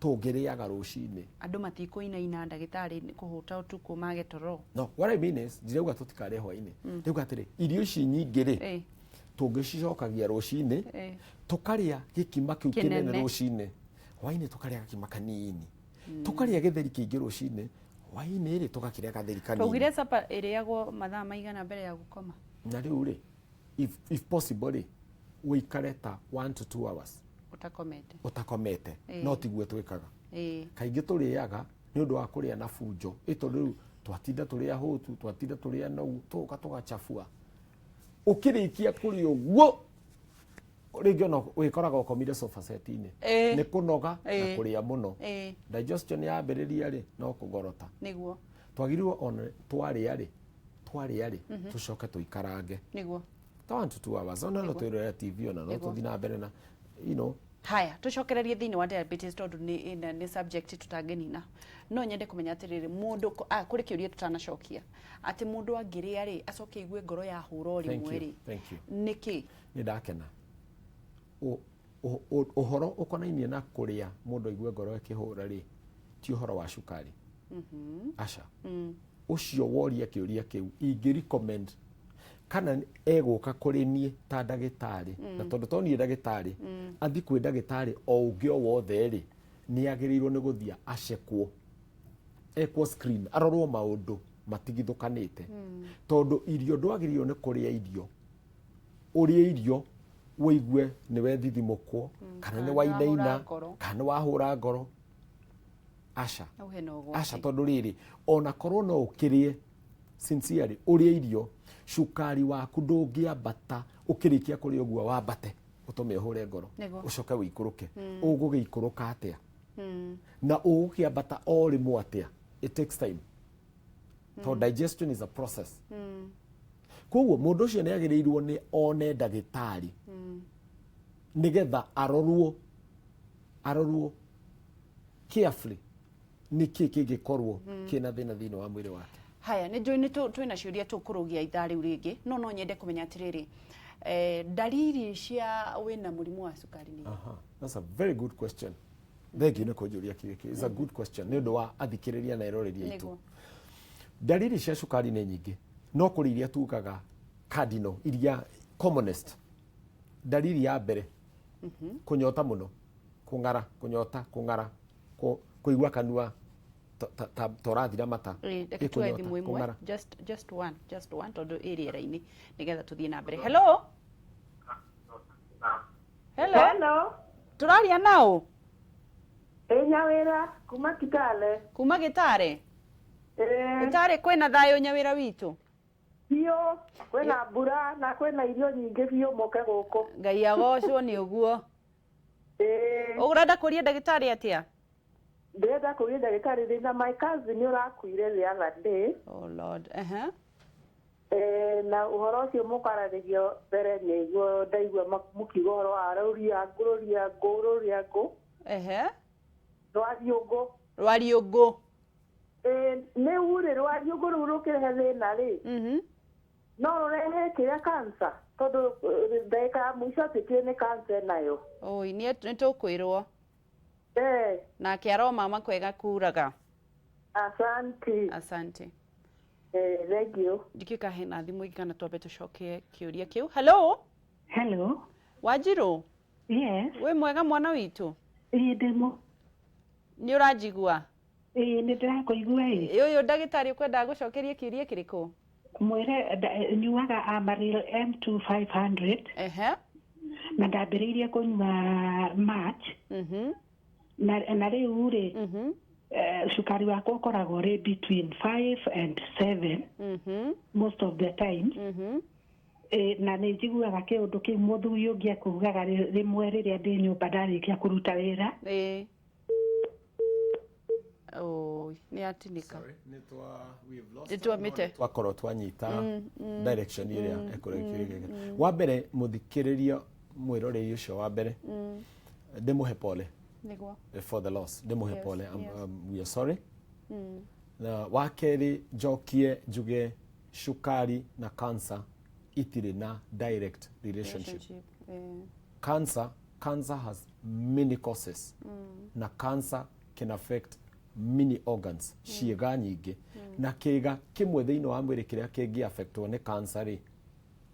Tũngĩrĩaga rũcinĩ. Andũ matikũinaina ndagĩtarĩ nĩ kũhũta ũtukũ mage toro. No, what I mean is, ndirauga tũtikarĩe hwainĩ. Ndĩrauga atĩrĩ, irio ici nyingĩ rĩ, tũngĩcicokagia rũcinĩ, tũkarĩa gĩkima kĩu kĩnene Kĩnene. rũcinĩ, hwainĩ tũkarĩa gakima kanini. Tũkarĩa gĩtheri kĩingĩ rũcinĩ, hwainĩ rĩ tũgakĩrĩa gatheri kanini. Twaugire capa ĩrĩagwo mathaa maigana mbere ya gũkoma? Na rĩu rĩ, if possible rĩ, ũikare ta 1 to 2 hours Ũtakomete. ũtakomete. No tiguo twĩkaga. Kaingĩ tũrĩaga nĩ ũndũ wa kũrĩa na bunjo. Ĩ tondũ rĩu twatinda tũrĩ ahũtu, twatinda tũrĩ anogu, tũgoka tũgacabua. Ũkĩrĩkia kũrĩa ũguo, rĩngĩ ona wĩkoraga ũkomire sofa set-inĩ. Nĩ kũnoga na kũrĩa mũno. Digestion yambĩrĩria rĩ, no kũgorota. Nĩguo. Twagĩrĩirwo ona twarĩa rĩ, tũcoke tũikarange. Nĩguo. Ta 1 to 2 hours. Ona no twĩrore TV, ona no tũthiĩ na mbere na, you know. Haya, tũcokererie thĩinĩ wa diabetes tondũ nĩ subject tũtangĩnina. No nyende kũmenya atĩrĩrĩ, mũndũ kũrĩ kĩũria tũtanacokia. Atĩ mũndũ angĩrĩa rĩ, acoke aigue ngoro yahũra o rĩmwe rĩ. Thank you. Nĩkĩ? Nĩ ndakena. Ũhoro ũkonainie na kũrĩa mũndũ aigue ngoro ĩkĩhũra rĩ, ti ũhoro wa cukari. Aca. Ũcio woria kĩũria kĩu, ingĩ recommend kana egũka kũrĩ niĩ ta ndagĩtarĩ, na tondũ to niĩ ndagĩtarĩ, athiĩ kwĩ ndagĩtarĩ o ũngĩ o wothe rĩ, nĩ agĩrĩirwo nĩ gũthiĩ acekwo, ekwo screen, arorwo maũndũ matigithũkanĩte. Tondũ irio ndwagĩrĩirwo nĩ kũrĩa irio, ũrĩe irio ũigue nĩ wethithimũkwo, kana nĩ wainaina, kana nĩ wahũra ngoro. Aca. Aca, tondũ rĩrĩ, ona korwo no ũkĩrĩe sincerely, ũrĩe irio, cukari waku ndũngĩambata ũkĩrĩkia kũrĩa ũguo wambate ũtũme ũhũre ngoro, ũcoke ũikũrũke. Ũgũgĩikũrũka atĩa? Na ũgũkĩambata o rĩmwe atĩa? It takes time. Tondũ digestion is a process. Koguo mũndũ ũcio nĩ agĩrĩirwo nĩ one ndagĩtarĩ nĩgetha arorwo carefully nĩkĩ kĩngĩkorwo kĩna thĩna thĩinĩ wa mwĩrĩ wake. Haya, nĩ njũĩ nĩ twĩna ciũria tũkũrũgia ithaa rĩu rĩngĩ, no no nyende kũmenya atĩrĩrĩ, ndariri cia wĩna mũrimũ wa cukari nĩ? That's a very good question. Thank you nĩ kũnjũria kĩũria kĩu. It's a good question nĩ ũndũ wa athikĩrĩria na eroreri aitũ. Ndariri cia cukari nĩ nyingĩ, no kũrĩ iria tugaga cardinal, iria commonest. Ndariri ya mbere, kũnyota mũno, kũng'ara, kũnyota, kũng'ara, kũigua kanua ta ũrathira mata. Reke tuoe thimũ ĩmwe, just one, just one, tondũ ĩ rĩera-inĩ nĩgetha tũthiĩ na mbere. Hello? Hello? Hello? Tũraria nao? Ĩ Nyawĩra, kuma Kitale. Kuma Gĩtare? Gĩtare kwĩna thayũ Nyawĩra witũ? Biũ, kwĩna mbura na kwĩna irio nyingĩ biũ mũke gũkũ. Ngai agocwo nĩ ũguo. Ũrenda kũria ndagĩtarĩ atĩa? Ndĩrenda kũria ndagĩtarĩ ndĩna my cousin ũrakuire the other day. Oh Lord. Na ũhoro ũcio mũkwaragĩrio mbere nĩguo ndaigua mũkiuga ũhoro wa rũria ngũ, rũria ngũ, rũria ngũ. Rwariũngũ. Rwariũngũ. Nĩ urĩ rwariũngũ rũu rũkĩrehe thĩna rĩ? No rũrehe kĩrĩa cancer, tondũ ndagĩka ya mũico atuĩkire nĩ cancer nayo. Oi, nĩ tũkwĩrwo. Nake aroma kwega kuraga. Asante. Asante. Thank you. Ndikĩka hena thimũ ĩngĩ kana twambe tũcokie kĩũria kĩu. Hello? Hello. Wanjirũ? Yes. Wĩ mwega mwana witũ? Ĩĩ, ndĩ mũ- Nĩ ũranjigua? Ĩĩ, nĩ ndĩrakũigua ĩ. Ũyũ ndagĩtarĩ ũkwendaga gũcokeria kĩũria kĩrĩkũ? Mwĩre nyuaga Amaryl M2 500. Na ndambĩrĩirie kũnyua March. Na rĩu rĩ, cukari wakwa ũkoragwo ũrĩ between 5 and 7 most of the time. Na nĩ njiguaga kĩũndũ kĩu mũthuri ũngĩ ekugaga rĩmwe rĩrĩa ndĩ nyũmba ndarĩkia kũruta wĩra. Oi, nĩ atinĩka. Nĩ twamĩte. Twakorwo twanyita direction ĩrĩa ekũrekĩrĩria. Wa mbere mũthikĩrĩria mwĩroreri ũcio wa mbere, ndĩmũhe pole. Nĩguo. For the loss, ndĩmũhe pole. We are sorry. Na wa kerĩ njokie njuge cukari na cancer Itirĩ na direct relationship. Cancer has many causes, na cancer can affect many organs, ciĩga nyingĩ, na kĩga kĩmwe thĩinĩ wa mwĩrĩ kĩrĩa kĩngĩ affectwo nĩ cancer rĩ,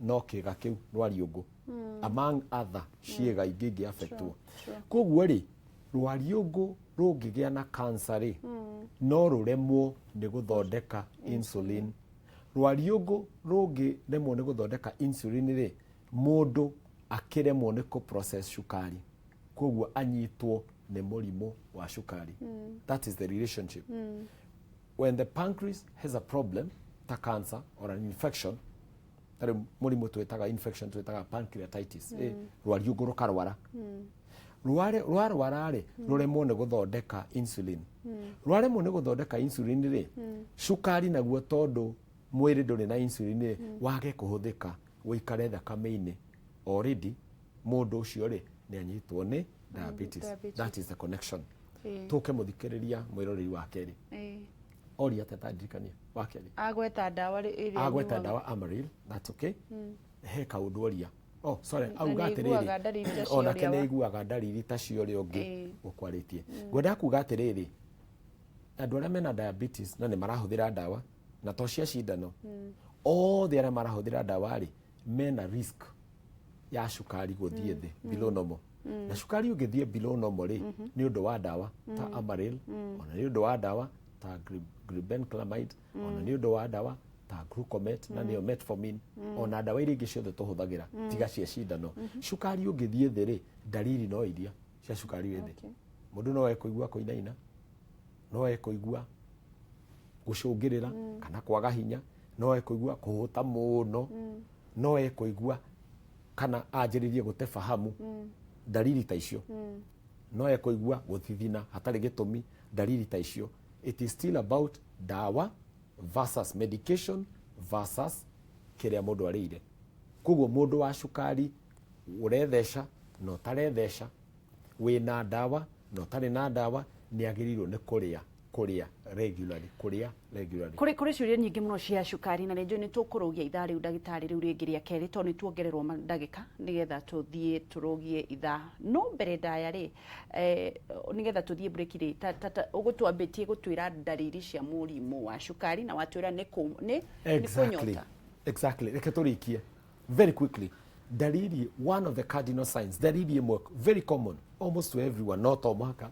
no kĩga kĩu rwariũngũ, among other ciĩga ingĩ ingĩ affectwo. Koguo rĩ, rwariũngũ rũngĩgĩa na cancer rĩ, no rũremwo nĩ gũthondeka insulin. Rwariũngũ rũngĩremwo nĩ gũthondeka insulin rĩ, mũndũ akĩremwo nĩ kũ process cukari, koguo anyitwo nĩ mũrimũ wa cukari. That is the relationship. When the pancreas has a problem ta cancer or an infection, tarĩ mũrimũ twĩtaga infection, twĩtaga pancreatitis, rwariũngũ rũkarwara. Rwarwara rĩ, rũremwo nĩ gũthondeka insulin. Rwaremwo nĩ gũthondeka insulin rĩ, cukari naguo, tondũ mwĩrĩ ndũrĩ na insulin rĩ, wage kũhũthĩka, ũikare thakame-inĩ. Already mũndũ ũcio rĩ, nĩ anyitwo nĩ diabetes. Diabetes. That is the connection. Tũke mũthikĩrĩria mwĩroreri wa kerĩ. Oria atĩa? Ndirikania wa kerĩ. Agweta ndawa ĩrĩa Agweta anyuaga. Ndawa Amaryl, that's okay. He kaũndũ oria. Oh, sorry, auga Na nĩ atĩrĩrĩ, aiguaga ndariri ta cia onake ũrĩa nĩ aiguaga ndariri ta cia ũrĩa ũngĩ ũkwarĩtie. Ngwendaga kuga atĩrĩrĩ, andũ arĩa mena diabetes na nĩ marahũthĩra ndawa, na to cia cindano, othe arĩa marahũthĩra ndawa rĩ, mena risk ya cukari gũthiĩ thĩ below normal. Na cukari ũngĩthiĩ below normal rĩ, nĩ ũndũ wa ndawa ta Amaryl, ona nĩ ũndũ wa ndawa ta glibenclamide, ona nĩ ũndũ wa ndawa ta Glucomet, na nĩyo metformin, ona ndawa iria ingĩ ciothe tũhũthagĩra tiga cia cindano, cukari ũngĩthiĩ thĩ rĩ, ndariri no iria cia cukari wĩ thĩ. Mũndũ no ekũigua kũinaina, no ekũigua gũcũngĩrĩra kana kwaga hinya, no ekũigua kũhũta mũno, no ekũigua kana anjĩrĩrie gũte fahamu, ndariri ta icio. No ekũigua gũthithina hatarĩ gĩtũmi, ndariri ta icio. It is still about ndawa versus medication versus kĩrĩa mũndũ arĩire. Koguo mũndũ wa cukari ũretheca na ũtaretheca, wĩna ndawa na ũtarĩ na ndawa, nĩ agĩrĩirwo nĩ kũrĩa regularly, kũrĩa regularly. Kũrĩ ciũria nyingĩ mũno cia cukari, na nĩnjũĩ nĩ tũkũrũgia ithaa rĩu, ndagĩtarĩ, rĩu rĩngĩ rĩa kerĩ, tondũ nĩ tuongererwo ndagĩka nĩgetha tũthiĩ tũrũgie ithaa. No mbere ndaya rĩ, nĩgetha tũthiĩ break rĩ, ũgũtwambĩtie gũtwĩra ndariri cia mũrimũ wa cukari, na watwĩra nĩ kũnyota. Exactly. Reke tũrĩkie very quickly. Dalili, one of the cardinal signs, dalili ĩmwe very common almost to everyone, no to mũhaka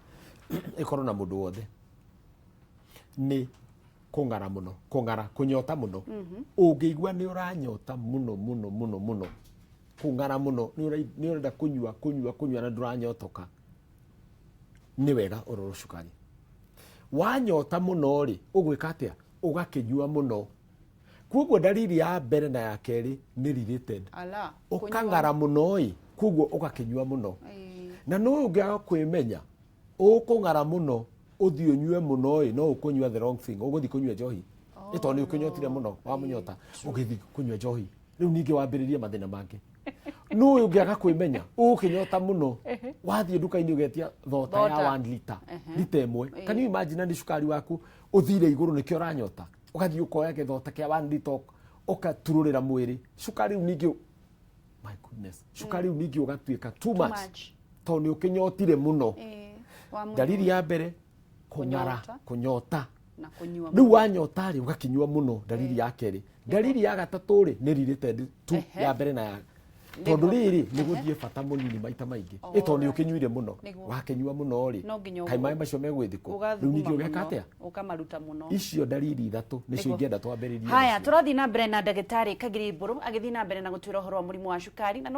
ĩkorwo na mũndũ wothe, nĩ kũng'ara mũno, kũng'ara, kũnyota mũno. Ũngĩigua nĩ ũranyota mũno mũno mũno mũno, kũng'ara mũno, nĩ ũrenda kũnyua, kũnyua, kũnyua na ndũranyotoka, nĩ wega ũrorwo cukari. Wanyota mũno rĩ, ũgwĩka atĩa? Ũgakĩnyua mũno. Koguo ndariri ya mbere na ya kerĩ nĩ related. Ala. Ũkang'ara mũno ĩ, koguo ũgakĩnyua mũno. Na no ũngĩaga kwĩmenya, ũkũng'ara mũno, ũthiĩ ũnyue mũno ĩ, no ũkũnyua the wrong thing, ũgũthiĩ kũnyua njohi. Ĩ tondũ nĩ ũkĩnyotire mũno, wamũnyota, ũgĩthiĩ kũnyua njohi, rĩu ningĩ wambĩrĩrie mathĩna mangĩ. No ũngĩaga kwĩmenya, ũgũkĩnyota mũno, wathiĩ nduka-inĩ ũgetia thota ya Thota. 1 liter, lita 1. Can you imagine? Nĩ cukari waku ũthire igũrũ, nĩkĩo ũranyota, ũgathiĩ ũkoya gĩthota kĩa 1 liter, ũkaturũrĩra mwĩrĩ cukari. Rĩu ningĩ, my goodness, cukari rĩu ningĩ ũgatuĩka too much, much. Tondũ nĩ ũkĩnyotire mũno. Wamũnyua. Ndariri ya mbere, kũng'ara. Kũnyota. Kũnyota. Na kũnyua. Rĩu wanyota rĩ, ũgakĩnyua mũno, ndariri ya kerĩ. Ndariri ya gatatũ rĩ, nĩ related tu ya mbere na ya tondũ rĩrĩ nĩ gũthiĩ bata mũnini maita maingĩ, ĩ tondũ nĩ ũkĩnyuire mũno. Wakĩnyua mũno rĩ, No nginya kaĩ maĩ macio megwĩthikũ? Rĩu ũgathuguma ningĩ ũgeka mũno, atĩa? Ũkamaruta mũno. Icio ndariri ithatũ nĩcio ingĩenda twambĩrĩrie Haya, nacio. tũrathiĩ na mbere na ndagĩtarĩ Kagiri Mbũrũ agĩthiĩ na mbere na gũtwĩra ũhoro wa mũrimũ wa cukari na no